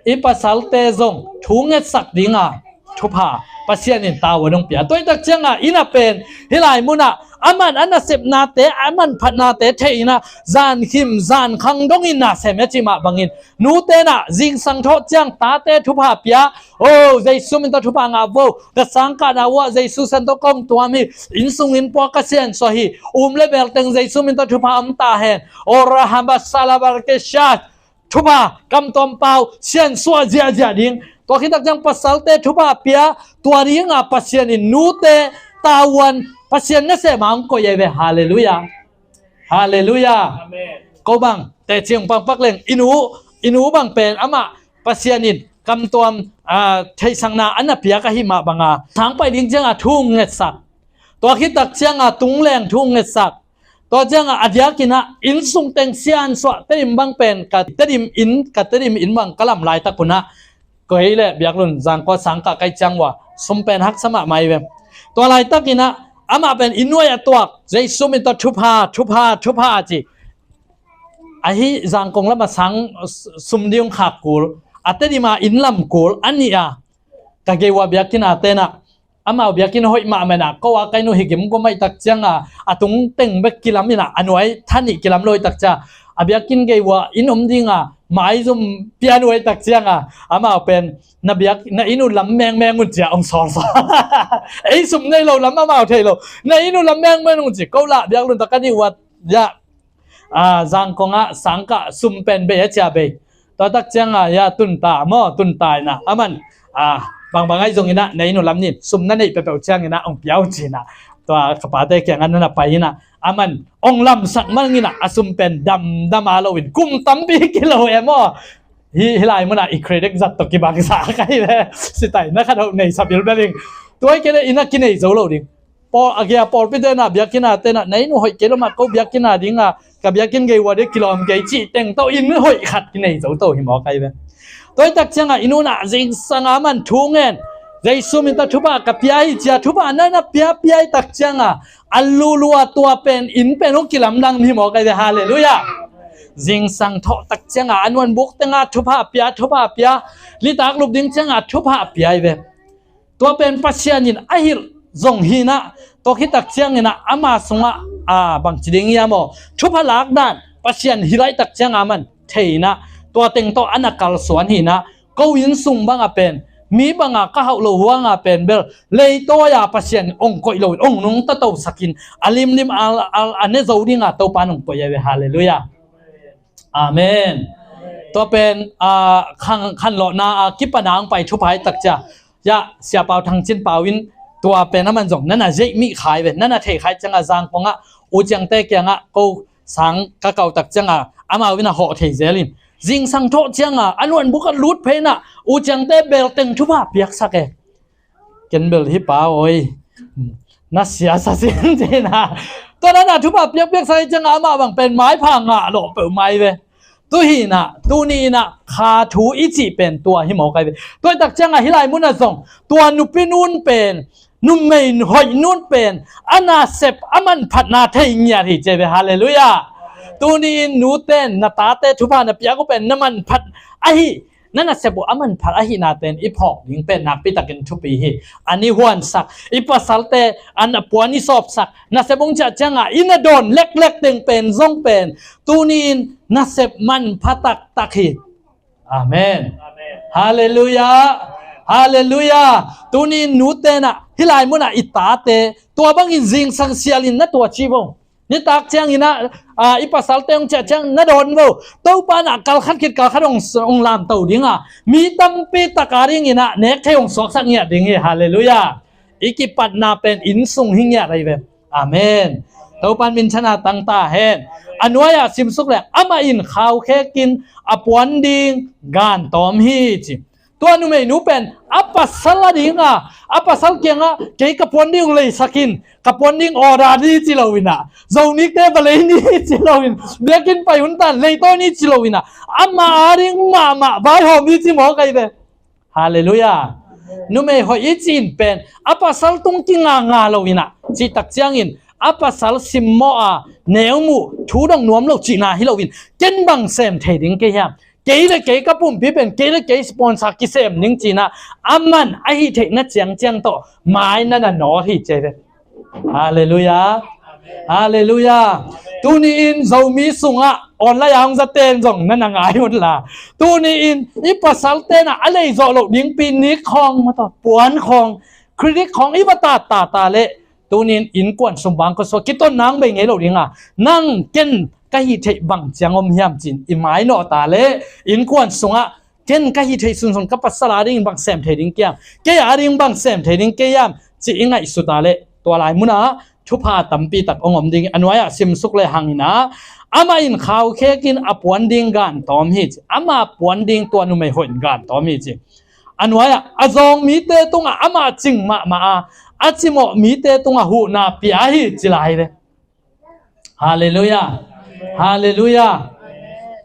I pasalte zong thu ngetsak ding a thupha Pasian in tavuan hong pia. Tua hi tak ciang a inn ah pen hih lai mun ah Aman a nasepnate, a manphatnate thei in ah, zankhim zankhang dongin na sem e cih mah bangin, nute in ah zingsang thawh ciang tate thupha pia, o, Jesu min tawh thupha ngah vo, ka sangkahna uh ah Jesu sian tawh kong tuam hi, inn sungin puak ka siansuah hi, um le bel teng Jesu min tawh thupha om ta hen, o, rahaba salabar keshat, thupha, kamtuam pau, siansuah ziahziah ding. Tua khit tak ciang pasalte thupha pia, tua dingah Pasian in nute tavuan, Pasian nasem ah hong koih ahi ve. Halleluiah. Halleluiah. Amen. Ko bang teci hong pangpak leng, i nu, i nu bang pen amah Pasian in kamtuam, ah, theihsakna a na piak ahi mah banga, sang pai ding ciangah thu hong ngetsak. Tua khit tak ciangah tungleng thu hong ngetsak. Tua ciangah a diakin ah inn sung teng siansuah, Tedim bang pen ka Tedim inn, ka Tedim inn bang ka lam laitak un ah, koi le biaklun zangkua sangkah kai ciang uh ah sum pen haksa mahmah hi ve. Tua laitakin ah amah pen inn nuai a tuak, Jesu min tawh thupha, thupha, thupha a ci. Ahi Zangkong lamah sang sum ding khak kul, a Tedim ah inn lam kul a nih a, ka gei uh ah biakinnate in ah, amau biakinn hoih mahmah in ah, ko a kai nu hi gim gua maih tak ciangah, a tung teng bek kilam in ah, a nuai tha nih kilam lo hi tak ciangah, a biakinn gei uh ah inn om dingah maizum pia nuai tak ciangah, amau pen na biak, na inn uh lam mengmeng un ci-a hong sawlsawl. Ei sum nei lo lam amau thei lo. Na inn uh lam mengmeng un ci, ko lah biaklun tak a nih uh ah, ya, ah, Zangkong ah sangkah sum pen bei a ci-a bei. Tua tak ciangah, ya, tunta maw, tunta in ah, aman, ah, bangbang ahi zongin ah, na inn uh lam ni, sum na neih peuhpeuh ciangin ah hong pia un ci-in ah, tua ka pate kiangah na na pai in ah, aman hong lamsak mang in ah, a sum pen damdam a loin kum tampi kilo e maw. Hih, hih lai munah i credit zat tawh kibangsa ka hi ve. Sitai na khat hoh nei sa bilbel ing. Tua hi kei leh inn ah kinei zo lo ding. Pawl, a gei a pawlpite in ah, biakinn a te in ah, na inn uh hoih kei lo mah, ko biakinn a dingah, ka biakinn gei uh ah ding kilawm kei cih teng tawh inn hoih khat kinei zo to hi mawk ahi ve. Tua hi tak ciangah i nu in ah zingsang a aman thu ngen, Jesu min tawh thupha ka pia hi ci-a, thupha na na pia pia hi tak ciangah, a lulua tua pen, inn pen hong kilamdang hi mawk ahi ve. Halleluiah. Zingsang thawh tak ciangah a nuanbuk tengah thupha pia, thupha pia, nitak lup ding ciangah thupha pia hi ve. Tua pen Pasian in a hilh zong hi in ah, tua khit tak ciangin ah ama sungah, a, bangci ding hiam aw, thupha lak dan Pasian hilh ahih tak ciangah aman thei in ah, tua teng tawh a na kalsuan hi in ah, ko inn sung bangah pen, mi bangah ka hauh loh huangah pen bel, leitawi-a Pasian hong koih loin hong nungta tosakin, a limlim a, a, a ne zo dingah Topa in hong koih ahi ve. Halleluiah. Amen. Tua pen, ah, khan, khanlawhna, ah, kipana hong pai thupha hi tak ciang. Ya, Sia Pau Thang Cin Pau in tua pen aman zong na na zeih mih kha hi ve, na na thei kha hi ciangah Zangkong ah, U Ciangte kiangah ko sang ka kau tak ciangah, amau in a hawh thei zel in. Zingsang thawh ciangah, a nuanbuk ah lut phei in ah, U Ciangte bel teng thupha piaksak e. Ken bel hi pa aw, na sia sa sin ci-in ah. Tua na na thupha piakpiaksak hi ciangah amah bang pen maipha ngah lawh peuhmah hi ve. Tu hi in ah, tuni in ah, kha thu i cih pen tua hi mawk ahi ve. Tua hi tak ciangah hih lai munah zong, tua nupi nun pen, numei hoih nun pen, a nasep a manphatna thei ngiat hi ci ahi ve. Halleluiah. Tuni in nute in na tate thupha na piak uh pen na manphat ahi, na nasep uh a manphat ahihna pen i phawk ding pen nakpi takin thupi hi. An i huansak, i pasalte an a puan i sawpsak, nasep hong ciah ciangah i na dawn leklek teng pen zong pen, tuni in nasep manpha taktak hi. Amen. Amen. Halleluiah. Halleluiah. Tuni in nute in ah, hih lai munah i tate tua bangin zingsang sialin na tuaci vo. Nitak ciangin ah, ah, i pasalte hong ciah ciang na dawn vo. Topa in ah kal khat khit kal khat hong, hong lamto ding a, mi tampi tak a dingin ah nek thei hong suaksak ngiat ding hi. Halleluiah. I kipatna pen inn sung hi ngiat ahi ve. Amen. Topa in minthanna tang ta hen. A nuai-ah simsuk leh, amah in khau khekin a puan ding gan tawm hi ci. Tua numeinu pen a pasal a dingah, a pasal kiangah, kei ka puan ding hong leisak in, ka puan ding order ni ci loin ah, Zonikte va lei ni ci loin, biakinn pai hun tan leitawi ni ci loin ah, amah a ding mahmah vaihawm ni ci mawk ahi ve. Halleluiah. Numei hoih i cih pen a pasal tung kinganga loin ah, cih tak ciangin a pasal simmawh a, neu muh, thu dong nuam lo cihna hi loin, ken bang sem thei ding kei hiam? Kei le kei ka pumpi pen, kei le kei sponsor kisem ding ci-in ah, aman a hih theihna ciangciang tawh mai na na nawl hi ci ahi ve. Halleluiah. Halleluiah. Tuni-in Zomi sungah online a hong zaten zong na na ngai un la, tuni-in i pasal tenah a leizawh loh dingpi nik khawng, mataw, puan khawng, credit khawng i va tatta ta leh, tuni-in innkuan sung bang khuasua kiton nang bei ngei lo dinga, nang ken ka hih theih bang ciang om hiam cin i mainawh ta leh, innkuan sungah ken ka hih theih sunsun ka pasal ading bang sem thei ding kiam, kei ading bang sem thei ding kei hiam ci i ngaihsut a leh, tua lai munah thupha tampi tak hong om ding. A nuai-ah simsuk le hanginah, amah in khaukhek in a puan ding gantawm hi ci. Amah puan ding tua numei hoih in gantawm hi ci. A nuai-ah a zawng mite tungah amah cing mahmah a, a cimawh mite tungah huhna pia hi ci lai ve. Halleluiah. Halleluiah.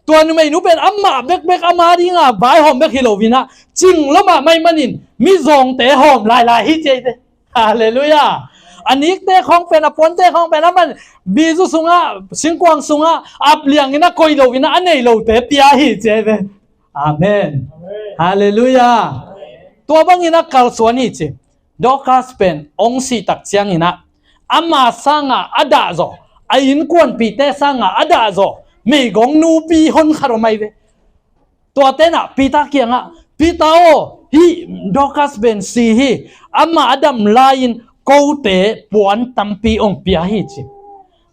Tua numeinu pen amah bekbek ama dinga vaihawm bek hi loinah, cing lo mahmah ahih manin mizawngte hawm lailai hi ci ei ve. Halleluiah. A nikte khawng pen, a puante khawng pen amah bizu sungah, singkuang sungah ap liangin a koi loinah a nei lote pia hi ci ei ve. Amen. Halleluiah. Tua bangin a kalsuan hi ci. Dorcas pen hong sih tak cianginah, ama sangah a dahzaw, a innkuanpihte sangah a dahzaw meigong nupi hon khat om ahi ve. Tua tenah Peter kiangah, Peter aw, hih Dorcas pen si hi, amah a dam lai-in kote puan tampi hong pia hi ci.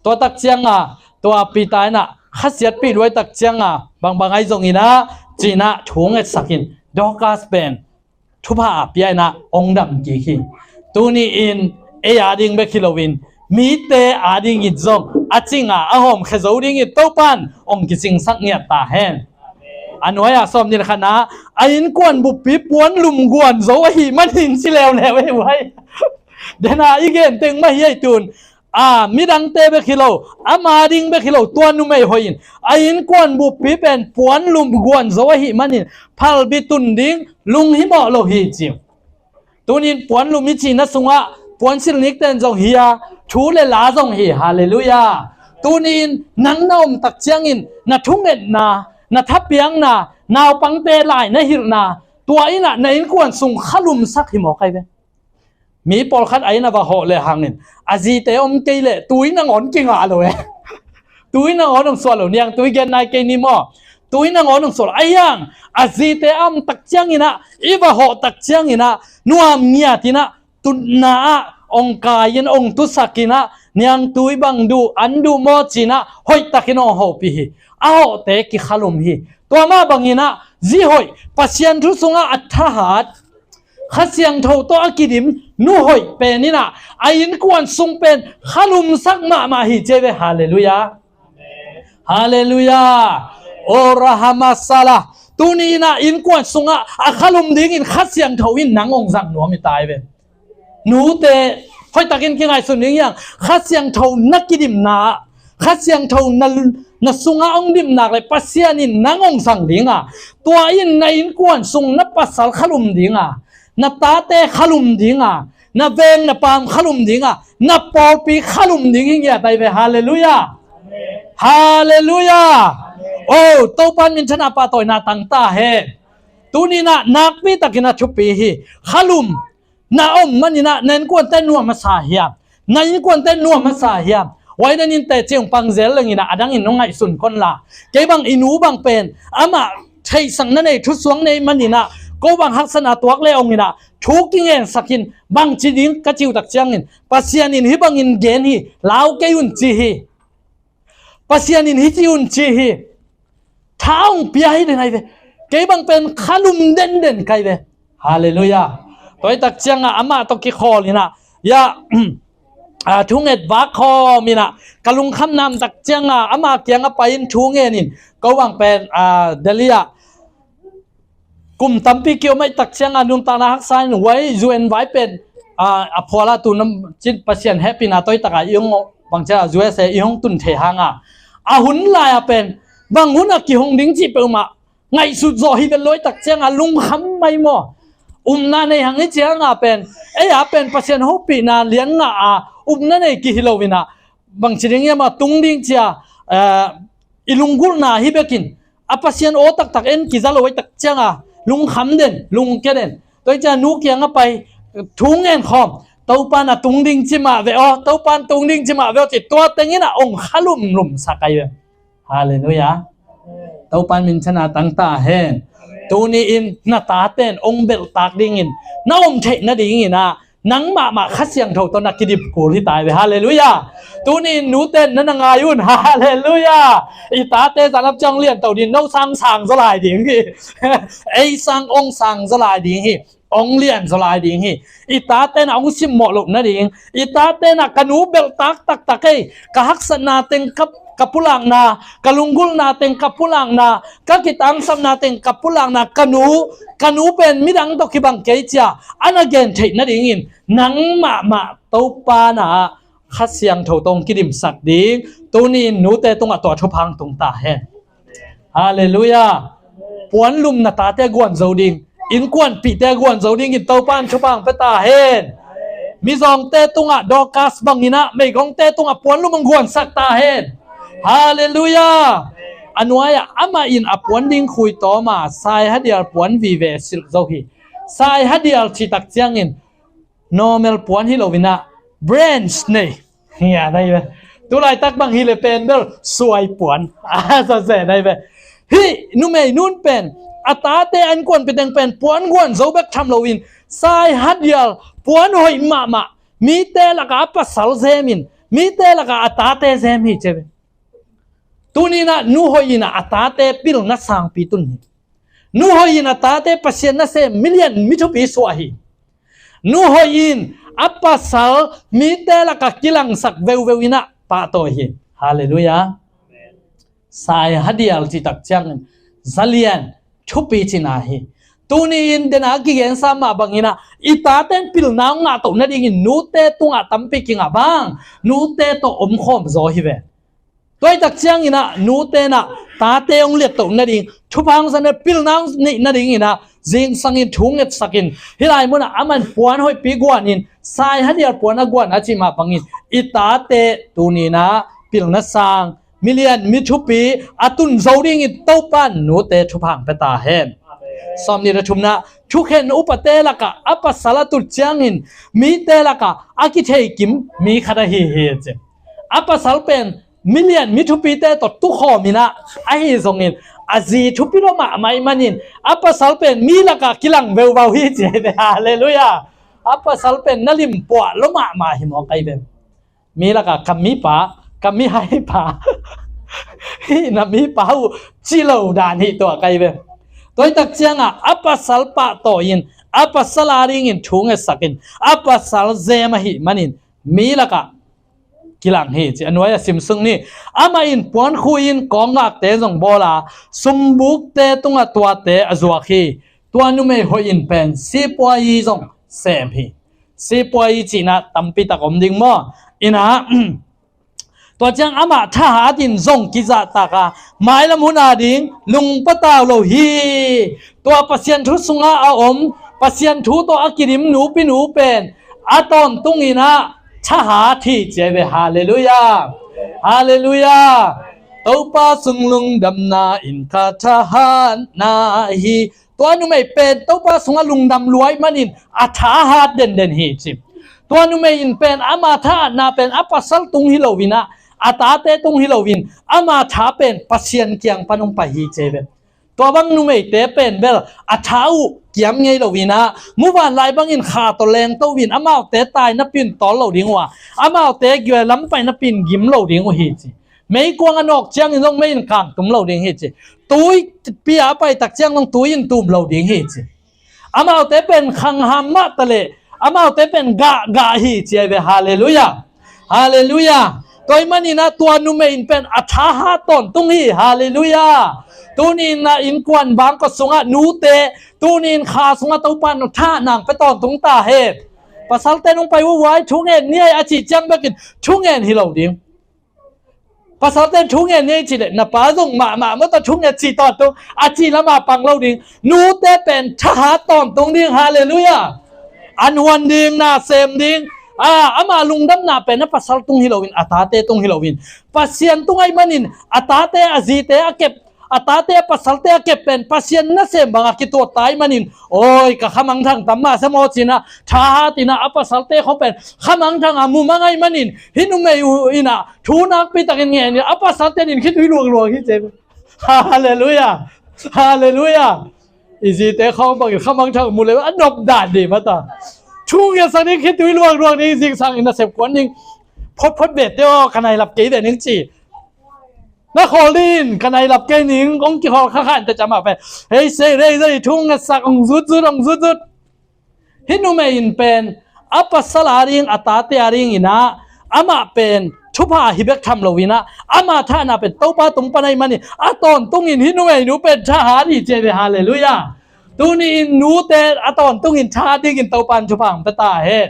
Tua tak cianga tua Peter inah khasiatpih luai tak cianga, bangbang ahi zonginah cinah thu ngetsakin Dorcas pen thupha a pia inah hong dam kik hi. Tuni-in ei ading bek hi loin mite adingin zong a cinga a hawmkhia zo dingin Topan hong kicingsak ngiat ta hen. A nuai-ah sawm nih le khatna, a innkuan buppi puan lum guan zo ahih manin ci leuleu ei uai. Dena i gen teng mah hi ei tun. A, midangte bek hi lo, ama ding bek hi lo, tua numei hoih in a innkuan buppi pen puan lum guan zo ahih manin phalbi tun ding lunghimawh lo hi ci. Tunin puan lum i cihna sungah puansilh nikten zong hi a, thu le la zong hi. Halleluiah. Tunin nang na om tak ciangin na thungetna, na thapiakna, naupangte lai na hilhna, tua inah na innkuan sung khalumsak hi mawk ahi ve. Mi pawlkhat a inn a va hawh le hangin a zite om kei leh tui nangawn kingah lo e. Tui nangawn hong suah lo, niangtui gen nai kei ni maw? Tui nangawn hong suah lo. Ahi hang a zite a om tak cianginah, i va hawh tak cianginah nuam ngiatinah tutna ah hong kai-in hong tusakinah, niangtui bang duh, an duh maw cinah hoihtakin hong hopih hi. A hawhte kikhalum hi. Tua mah banginah zi hoih, Pasian thu sungah a thahat, Kha Siangtho tawh a kidim nu hoih pen inah a innkuan sung pen khalumsak mahmah hi ci ei ve. Halleluiah. Halleluiah. O Rahamasala. Tuni inah innkuan sungah a khalum dingin Kha Siangtho in nang hong zang nuam hi ta ei ve. Nute, hoihtakin kingaihsun ding hiang. Kha Siangtho na kidimna ah, Kha Siangtho na, na sungah hong dimnak le Pasian in nang hong zang dinga, tua in na innkuan sung na pasal khalum dinga, na tate khalum dinga, na veng na paam khalum dinga, na pawlpi khalum ding hi ngiat ei ve. Halleluiah. Halleluiah. O, Topan minthanna pahtawina tang ta hen. Tuninah nakpitakin a thupi hi. Khalum na om maninah na innkuante nuam a sa hiam? Na innkuante nuam a sa hiam? Huai dan in teci hong pangzel lenginah a dangin nong ngaihsun kon la. Kei bang i nu bang pen amah theihsakna nei, thusuak nei maninah ko bang haksatna tuak le onginah thu kingensakin bangci ding ka ci uh tak ciangin Pasian in hih bangin gen hi, lau kei un ci hi. Pasian in hih ci un ci hi. Tha hong pia hi den ahi ve. Kei bang pen khalum denden kai ve. Halleluiah. Tua hi tak cianga amah tawh kikhawl inah, ya, a, thunget vak khawm inah ka lungkham nam tak cianga ama kianga pai-in thu ngenin ko bang pen, a, Delhi ah kum tampi kiom ahih tak cianga nuntakna haksa in huai U N vai pen, a, a phuala tu nam cin Pasian hehpihna tawh hi taka i hong bangcia U S A i hong tun thei hanga a hun lai-a pen bang hun a kihong ding cih peuhmah ngaihsut zawh hi vet luai tak cianga lungkham mai maw? Upna nei hang i cianga pen ei a pen Pasian hopihna lian ngah a upna nei kihi lo inah bangci ding hiam a tung ding cia, eh, i lunggulhna hi bekin a Pasian aw taktak en kiza lo ahih tak cianga lungkham den, lungkia den. Tua hi cianga nu kianga pai thu ngen khawm, Topan a tung ding ci mah ve aw, Topan tung ding ci mah ve aw ci, tua teng in a ong kha lumlum sak ahi ve. Halleluiah. Topan minthanna tang ta hen. Tuni in na taten ong belhtak dingin na om theih nadingin ah nang mahmah Kha Siangtho tawh na kidim kul hi ta hi ve. Halleluiah. Tuni in nute na na ngai un. Halleluiah. I tate zanap ciang lian to ding, no sang sang zaw lai ding hi. Ei sang ong sang zaw lai ding hi. Ong lian zaw lai ding hi. I tate na ong simmawh loh nading, i tate na ka nu belhtak taktak ei, ka haksatna teng ka, ka pulakna, ka lunggulhna teng ka pulakna, ka kitangsapna teng ka pulakna, ka nu, ka nu pen midang tawh kibang kei cia a na gen theih nadingin nang mahmah Topa na Kha Siangtho tawh ong kidimsak ding. Tuni in nute tungah tua thupha tung ta hen. Halleluiah. Puanlum na tate guan zo ding, innkuanpihte guan zo dingin Topan thupha pia ta hen. Mizawngte tungah Dorcas bangin ah meigongte tungah puanlum ong guansak ta hen. Halleluiah. A nuai-ah amah in a puan ding khui tawm a, saihadial puan vive silh zo hi. Saihadial cih tak ciangin normal puan hi lo in ah, branch nei. Hi a, na hi ve. Tulaitak bang hi le pen bel suai puan a sa se, na hi ve. Hih numei nun pen a tate innkuanpih teng pen puan guan zo bek tham lo in, saihadial puan hoih mahmah, mite lakah a pasal zem in, mite lakah a tate zem hi ci ve. Tuni in ah nu hoih in ah a tate pilna sangpi tun hi. Nu hoih in a tate Pasian nasem milian mi thupi suah hi. Nu hoih in a pasal mite lakah kilangsak veuveu in ah pahtawi hi. Halleluiah. Saihadial cih tak ciangin zalian thupi cihna hi. Tuni in dena kigensa mah bangin ah i taten pilna ong ngahtoh nadingin nute tungah tampi kingah bang, nute tawh omkhawm zaw hi ve. Tua hi tak ciangin ah nute in ah tate ong liattoh nading, thupha ong zat nading, pilna ong neih nadingin ah zingsangin thu ngetsakin, hih lai munah aman puan hoihpi guanin, saihadial puan a guan a cih mah bangin i tate tuni in ah pilna sang, milian mi thupi a tun zo dingin Topan nute thupha pia ta hen. Sawmnih le thumna, thukhen upate lakah a pasal a tut ciangin mite lakah a kithei kim mi khat ahi hi ci. A pasal pen milian mi thupite tawh tukhawm in ah, ahi zongin a zi thupi lo mahmah ih manin a pasal pen mi lakah kilang veuvau hi ci hi ve. Halleluiah. A pasal pen na limpuah lo mahmah hi mawk ahi ve. Mi lakah ka mipa, ka mihaipa, hih na mipa uh ci lo dan hi tuak ahi ve. Tua hi tak ciangah a pasal pahtawi in, a pasal a dingin thu ngetsakin, a pasal zem ahih manin mi lakah kilang hi ci. A nuai-ah sim suk ni. Amah in puan khui in kawnggakte zong bawl a, sumbukte tungah tuate a zuak hi. Tua numei hoih in pen sipuayi zong sem hi. Sipuayi cihna tampi tak om ding maw? In ah, tua ciang amah thahat in zong kizahtak a, mailam hun a ding lungpatau lo hi. Tua Pasian thu sungah a om, Pasian thu tawh a kidim nupinu pen a tawntung in ah thahat hi ci ahi ve. Halleluiah. Halleluiah. Topa sung lungdamna in ka thahatna hi. Tua numei pen Topa sungah lungdam lua ih manin a thahat denden hi ci. Tua numei in pen ama thahatna pen a pasal tung hi lo in ah, a tate tung hi lo in, ama tha pen Pasian kiang pan hong pai hi ci ahi ve. Tua bang numeite pen bel a tha uh kiam ngei lo in ah, muvanlai bangin kha tawh lengto in, amaute tai napi in tawl lo ding uh a, amaute lam pai napi in gim lo ding uh hi ci. Meikuang a nawk ciangin zong mei in kangtum lo ding hi ci. Tuipi a pai tak ciang zong tui in tum lo ding hi ci. Amaute pen khangham mah taleh amaute pen gahgah hi ci ahi ve. Halleluiah. Halleluiah. Tua ih manin ah tua numei in pen a thahat tawntung hi. Halleluiah. Tuni in ah innkuan bangkua sungah nute, tuni in kha sungah Topa in thahat nang pia tawntung ta hen. Pasalte nong pai uh, vai thu ngen ni ei a cih ciang bekin thu ngen hi lo ding. Pasalte thu ngen ni ei cih leh na pa zong mahmah maw, tua thu ngen cih tawntung, a cih lamah pang lo ding. Nute pen thahat tawntung ding. Halleluiah. An huan ding, na sem ding. A, ama lungdamna pen a pasal tung hi loin, a tate tung hi loin, Pasian tung ahih manin a tate, a zite a kep, a tate a pasalte a kep pen Pasian nasem bangah kituat ta ahih manin, oi, ka khamangthang tam mah se maw ci-in ah, thahat in ah, a pasalte khawng pen khamangthang a mumang ahih manin, hih numei uh in ah thu nakpi takin ngen in, a pasalte in khitui luangluang hi ci. Halleluiah. Halleluiah. I zite khawng bangin khamangthang mu le a nop dan ding mah ta. Thu ngetsak ding, khitui luangluang ding, zingsang in nasep kuan ding. Photphot ve teh aw, ka nailap kei ve ning ci. Na khawl ding, ka nailap kei ning, hong kikhawl kha khan teh ci amah pen. Hei, sei rei rei, thu ngetsak, hong zutzut, hong zutzut. Hih numei in pen a pasal a ding, a tate a ding in ah, amah pen thupha hi bek tham lo in ah, ama thahna pen Topa tung pan ahih manin, a tawntungin hih numei nu pen thahat hi ci ve. Halleluiah. Tuni-in nute a tawntungin thahat dingin Topa in thupha hong pia ta hen.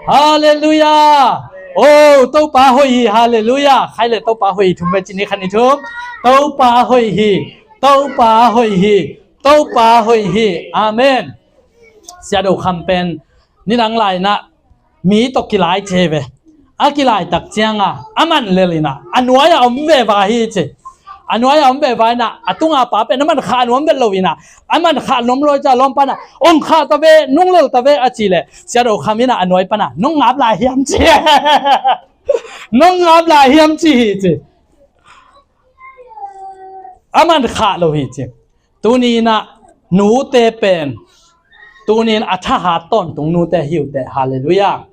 Halleluiah. Oh, Topa hoih hi. Halleluiah. Khai le Topa hoih hi, thum ve ci ni, khan i thum. Topa hoih hi. Topa hoih hi. Topa hoih hi. Amen. Sia Do Kham pen nidang lai in ah mi tawh kilai ci ve. A kilai tak ciang a, a man lel in ah, a nuai-ah om veva hi ci. A nuai-ah om veva in ah, a tunga pa pen a man khah nuam vet lo in ah, a man khah nuam lo ciang lawmpa in ah, ong khah ta ve, nung lel ta ve a cih leh, Sia Do Kham in ah a nuai pan ah, nong ngap lai hiam ci. Nong ngap lai hiam ci hi ci. A man khah lo hi ci. Tuni in ah nute pen, tuni in a thahat tawntung nute hi uh teh. Halleluiah.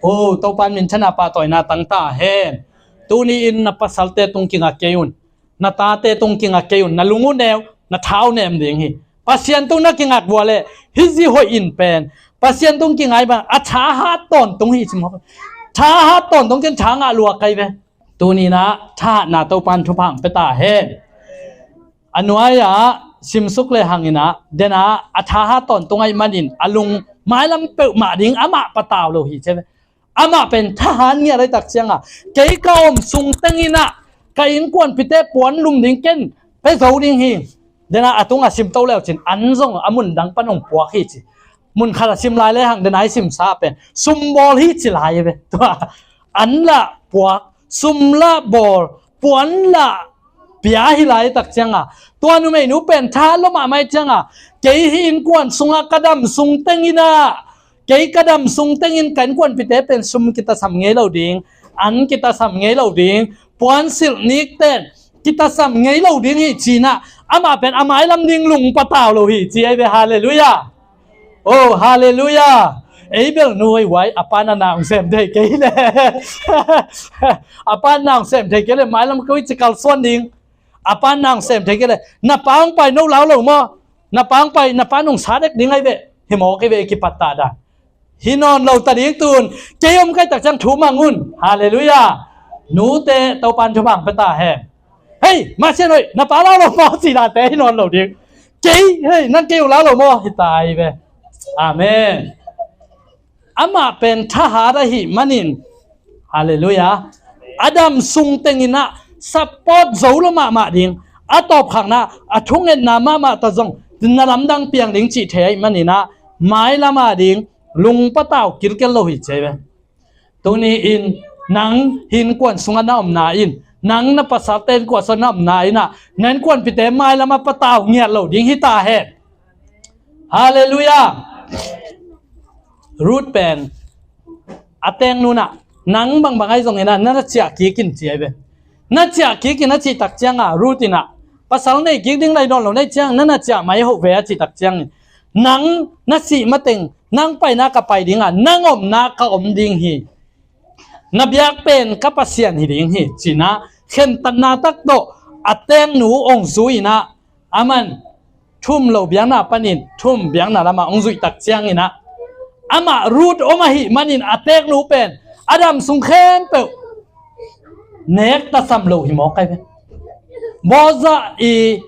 Oh, Topa in minthanna pahtawina tang ta hen. Tuni-in na pasalte tung kingak kei un. Na tate tung kingak kei un. Na lung uh ne uh, na tha uh nem ding hi. Pasian tung na kingak vua leh, hih zi hoih in pen Pasian tung kingai bang, a thahat tawntung hi ci maw. Thahat tawntung ken tha ngah lua kai ve. Tuni in ah thahatna Topa in thupha hong pia ta hen. A nuai-ah simsuk le hang in ah, den ah a thahat tawntung ahih manin, a lung mailam peuhmah ding amah patau lo hi ci ve. Amah pen thahat ngiat ahih tak ciang a, kei ka om sung teng in ah ka innkuanpihte puan lum ding ken pia zo ding hi. Den ah a tungah sim to le uh cin, an zong a mun dang pan hong puak hi ci. Mun khat a sim lai le hang, den ah i simsa pen sum bawl hi ci lai ve. Tua an lah puak, sum lah bawl, puan lah pia hi lai tak ciang a, tua numeinu pen thahat lua mahmah ahih ciang a, kei hih innkuan sungah ka dam sung teng in ah, kei ka dam sung teng in ka innkuanpihte pen sum kitasam ngei lo ding, an kitasam ngei lo ding, puansilh nikten kitasam ngei lo ding hi ci-in ah, amah pen a mailam ding lung patau lo hi ci ahi ve. Halleluiah. Oh, halleluiah. Ei bel nu ei uai, a pa na na hong sem thei kei le, a pa na hong sem thei kei le, mailam koi ci kalsuan ding. A pa na hong sem thei kei le, na pa hong pai, no lau lo maw. Na pa hong pai, na pa nong sa dek ding ahi ve. Hi mawk hi ve, kipat ta dan. Hi nawn lo ta ding tun. Kei om kai tak ciang thu mang un. Halleluiah. Nute, Topa in thupha hong pia ta hen. Hei, masian hoih, na pa lau lo maw ci dante hi nawn lo ding. Kei, hei, nang kei uh lau lo maw, hi ta hi ve. Amen. Amah pen thahat ahih manin, halleluiah, a dam sung teng in ah support zo lua mahmah ding, a tawpkhakna, a thungetna mahmah ta zong na lamdang piang ding cih thei ahih manin ah, mailam a ding lung patau kilkel lo hi ci ahi ve. Tuni-in nang hih innkuan sungah na omna in, nang na pasalte innkuan sungah na omna in ah, na innkuanpihte mailam ah patau ngiat lo ding hi ta hen. Halleluiah. Ruth pen a tengnu in ah, nang bangbang ahi zongin ah, na na ciah kik in ci ahi ve. Na ciah kik in a cih tak ciang a, Ruth in ah, pasal nei kik ding lai nawn lo na hih ciang, na na ciah mai hoh ve a cih tak ciangin, nang na sih mateng, nang paina ka pai ding a, nang omna ka om ding hi. Na biak pen ka Pasian hi ding hi, ci-in ah, khentatna tak tawh a tengnu hong zui in ah, aman thu um lo biakna panin thu um biakna lamah hong zuih tak ciangin ah, amah Ruth om ahih manin a tengnu pen a dam sung khempeuh nek tasam lo hi mawk ahi ve. Boaz i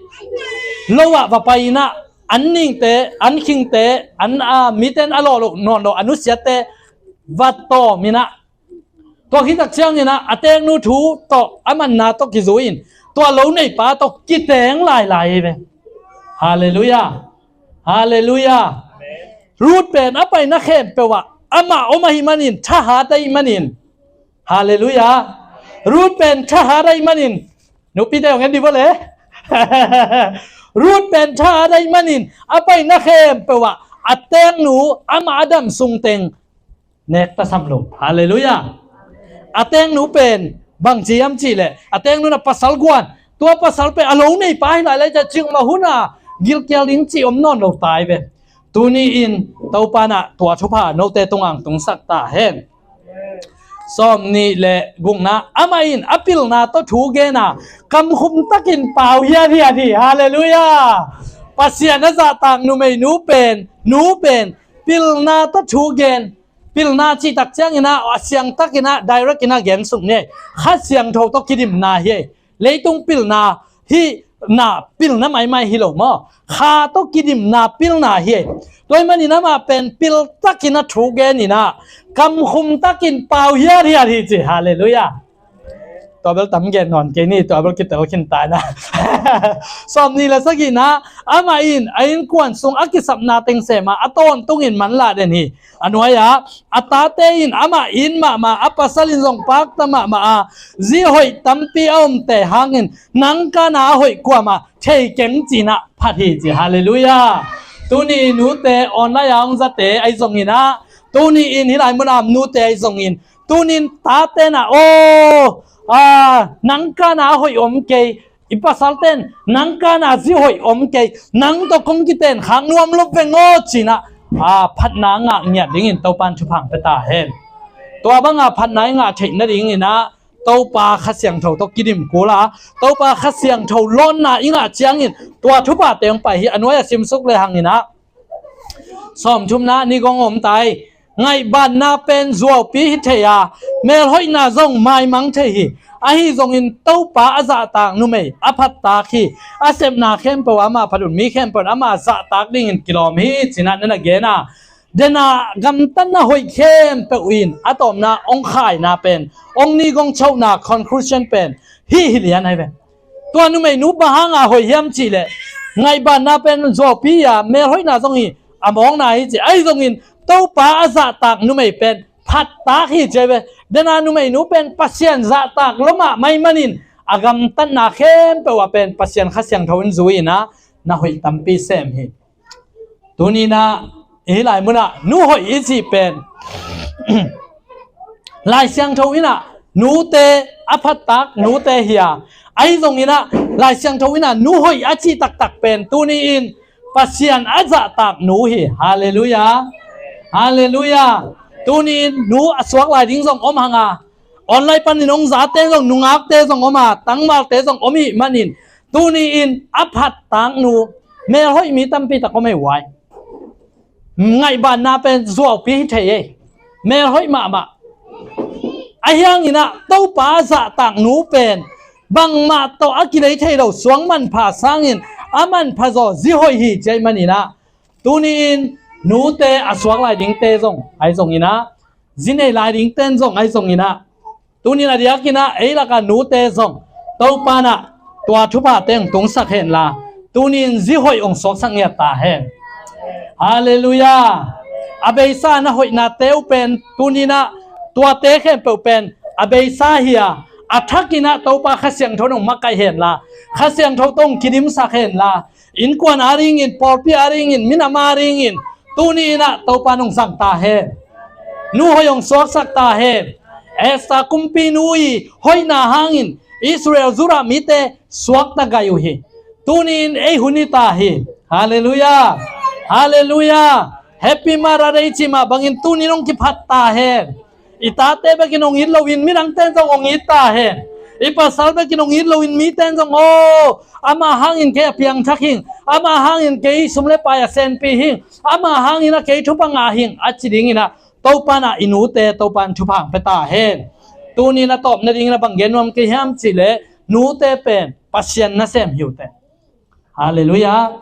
lo ah va pai in ah, an ningte, an khingte, an, a, mite in a lawh loh nawn lo a nusiatte va tawm in ah, tua khit tak ciangin ah, a tengnu thu tawh, a manna tawh kizui in, tua lo neipa tawh kiteng lailai hi ve. Halleluiah. Halleluiah. Ruth pen a paina khempeuh ah amah om ahih manin, thahat ahih manin. Halleluiah. Ruth pen thahat ahih manin, nupite hong en dih vua le. Ruth pen tha a daih manin a paina khempeuh ah a tengnu amah a dam sungteng nek tasam lo. Halleluiah. A tengnu pen bangci hiam cihleh a tengnu na pasal guan, tua pasal pen a lo neipa hi lai lai ciah cikmah hun a gilkial ding cih om nawn lo tai ve. Tuni in Topa in ah tua thupha note tungah tungsak ta hen. Sawm nih le gukna, amah in a pilna tawh thu gen a, kamkhum takin pau hiathiat hi. Halleluiah. Pasian a zahtak numeinu pen, nu pen pilna tawh thu gen. Pilna cih tak ciangin ah a siangtakin ah direct in ah gen suk ni. Kha Siangtho tawh kidimna hi. Leitung pilna hi, na pilna maimai hi lo maw? Kha tawh kidimna pilna hi. Tua ahih manin amah pen piltakin a thu gen in ah kamkhum takin pau hiathiat hi ci. Halleluiah. Tua bel tam gen nawn kei ni, tua bel kitel khin ta na. Sawm nih le sagihna, amah in a innkuan sung a kisapna teng sem a, a tawntungin manlah den hi. A nuai-ah a tate in amah it mahmah, a pasal in zong pakta mahmah a, zi hoih tampi a omte hangin nang kana a hoih kuamah thei keng ci-in ah phat hi ci. Halleluiah. Tuni nute online a hong zate ahi zongin ah, tuni in hih lai mun a om nute ahi zongin, tuni in tate in ah, aw, a, nang kana a hoih om kei, i pasalte in nang kana zi hoih om kei, nang tawh kong kiten khak nuam lo veng aw ci-in ah, a, phatna ngah ngiat dingin Topa in thupha hong pia ta hen. Tua banga phatna i ngah theih nadingin ah Topa Kha Siangtho tawh kidim kul a, Topa Kha Siangtho lawnna i ngah ciangin tua thuphate hong pai hi. A nuai-ah simsuk le hangin ah, sawmthumna, ni gong om ta hi. Ngaihbanna pen zuaupi hi thei a, melhoihna zong maimang thei hi. Ahi zongin Topa a zahtak numei a phattak hi. A sepna khempeuh ah amah phat un, mi khempeuh in amah zahtak dingin kilawm hi ci-in ah na na gen a. Dena gamtatna hoih khempeuh in a tawpna hong khaina pen, hong ni gong chohna, conclusion pen hih hi lian ahi ve. Tua numeinu bang hanga hoih hiam cihleh, ngaihbanna pen zuaupi hi a, melhoihna zong hi, a mawkna hi ci. Ahi zongin Topa a zahtak numei pen phattak hi ci ahi ve. Dena numeinu pen Pasian zahtak lua mahmah ahih manin a gamtatna khempeuh ah pen Pasian Kha Siangtho in zui-in ah na hoih tampi sem hi. Tuni in ah hih lai mun ah nu hoih i cih pen Lai Siangtho in ah nute a phattak nute hi a, ahi zongin ah Lai Siangtho in ah nu hoih a cih taktak pen tuni in Pasian a zahtak nu hi. Halleluiah. Halleluiah. Tuni in nu a suak lai ding zong om hang a, online panin hong zate zong, nungakte zong om a, tangvalte zong om ahih manin, tuni in a phattak nu, melhoih mi tampi tak om ei uai. Ngaihbanna pen zuaupi hi thei ei. Melhoih mahmah. Ahi hangin ah Topa a zahtak nu pen bangmah tawh a kilei thei lo suang manpha sangin a manpha zaw zi hoih hi ci ahih manin ah, tuni in nute a suak lai dingte zong ahi zongin ah, zi nei lai dingte in zong ahi zongin ah, tuni in a diakin ah ei lakah nute zong Topa in ah tua thuphate hong tungsak henla, tuni in zi hoih hong suaksak ngiat ta hen. Halleluiah. A beisa na hoihnate uh pen tuni in ah tuate khempeuh pen a beisa hi a, a thakin ah Topa Kha Siangtho in hong makaih henla, Kha Siangtho tawh hong kidimsak henla, innkuan a dingin, pawlpi a dingin, minam a dingin, tuni in ah Topa in hong zang ta hen. Nu hoih hong suaksak ta hen. Esther kumpinu i hoihna hangin Israel Judah mite suakta gai uh hi. Tuni in ei hun hi ta hi. Halleluiah. Halleluiah. Happy Mother Day ci mah bangin tuni in hong kiphat ta hen. I tate bekin hong it loin midangte in zong hong it ta hen. I pasal bekin hong it loin mite in zong, aw, amah hangin kei a piangthak hing, amah hangin kei sum le pai a senpih hing, amah hangin ah kei thupha ngah hing a ci dingin ah Topa in ah i nute Topa in thupha hong pia ta hen. Tuni in a tawp nadingin a bang gen nuam kei hiam cihleh, nute pen Pasian nasem hi uh teh. Halleluiah.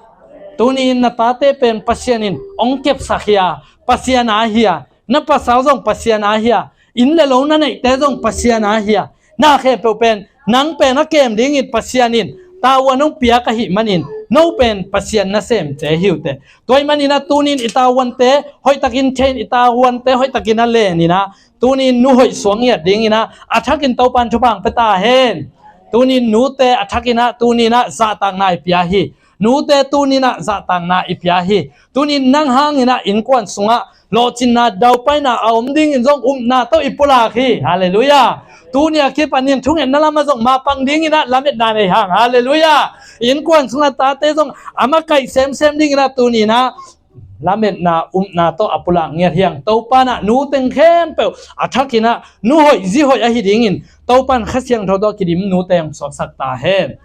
Tuni in na tate pen Pasian in hong kepsak hi a, Pasian a hi a, na pasal zong Pasian a hi a, inn le lo na neihte zong Pasian a hi a, na khempeuh pen nang pen a kem dingin Pasian in tavuan hong piak ahih manin no pen Pasian nasemte hi uh teh. Tua ahih manin ah tuni in i tavuante hoihtakin theih in, i tavuante hoihtakin a len in ah, tuni in nu hoih suak ngiat dingin ah a thakin Topa in thupha hong pia ta hen. Tunin nute a thakin ah tunin ah zahtakna i pia hi. Nute tunin ah zahtakna i pia hi. Tunin nang hangin ah innkuan sungah lawhcinna daupaina a om dingin zong upna tawh i pulak hi. Halleluiah. Tuni a kipanin thungetna lamah zong mapang dingin ah lametna nei hang. Halleluiah. Innkuan sungah tate zong a makaih semsem dingin ah tunin ah lametna upna tawh a pulak ngiat hi hang. Topa in ah nu teng khempeuh a thakin ah nu hoih zi hoih ahi dingin Topa in Kha Siangtho tawh kidim nute hong suaksak ta hen.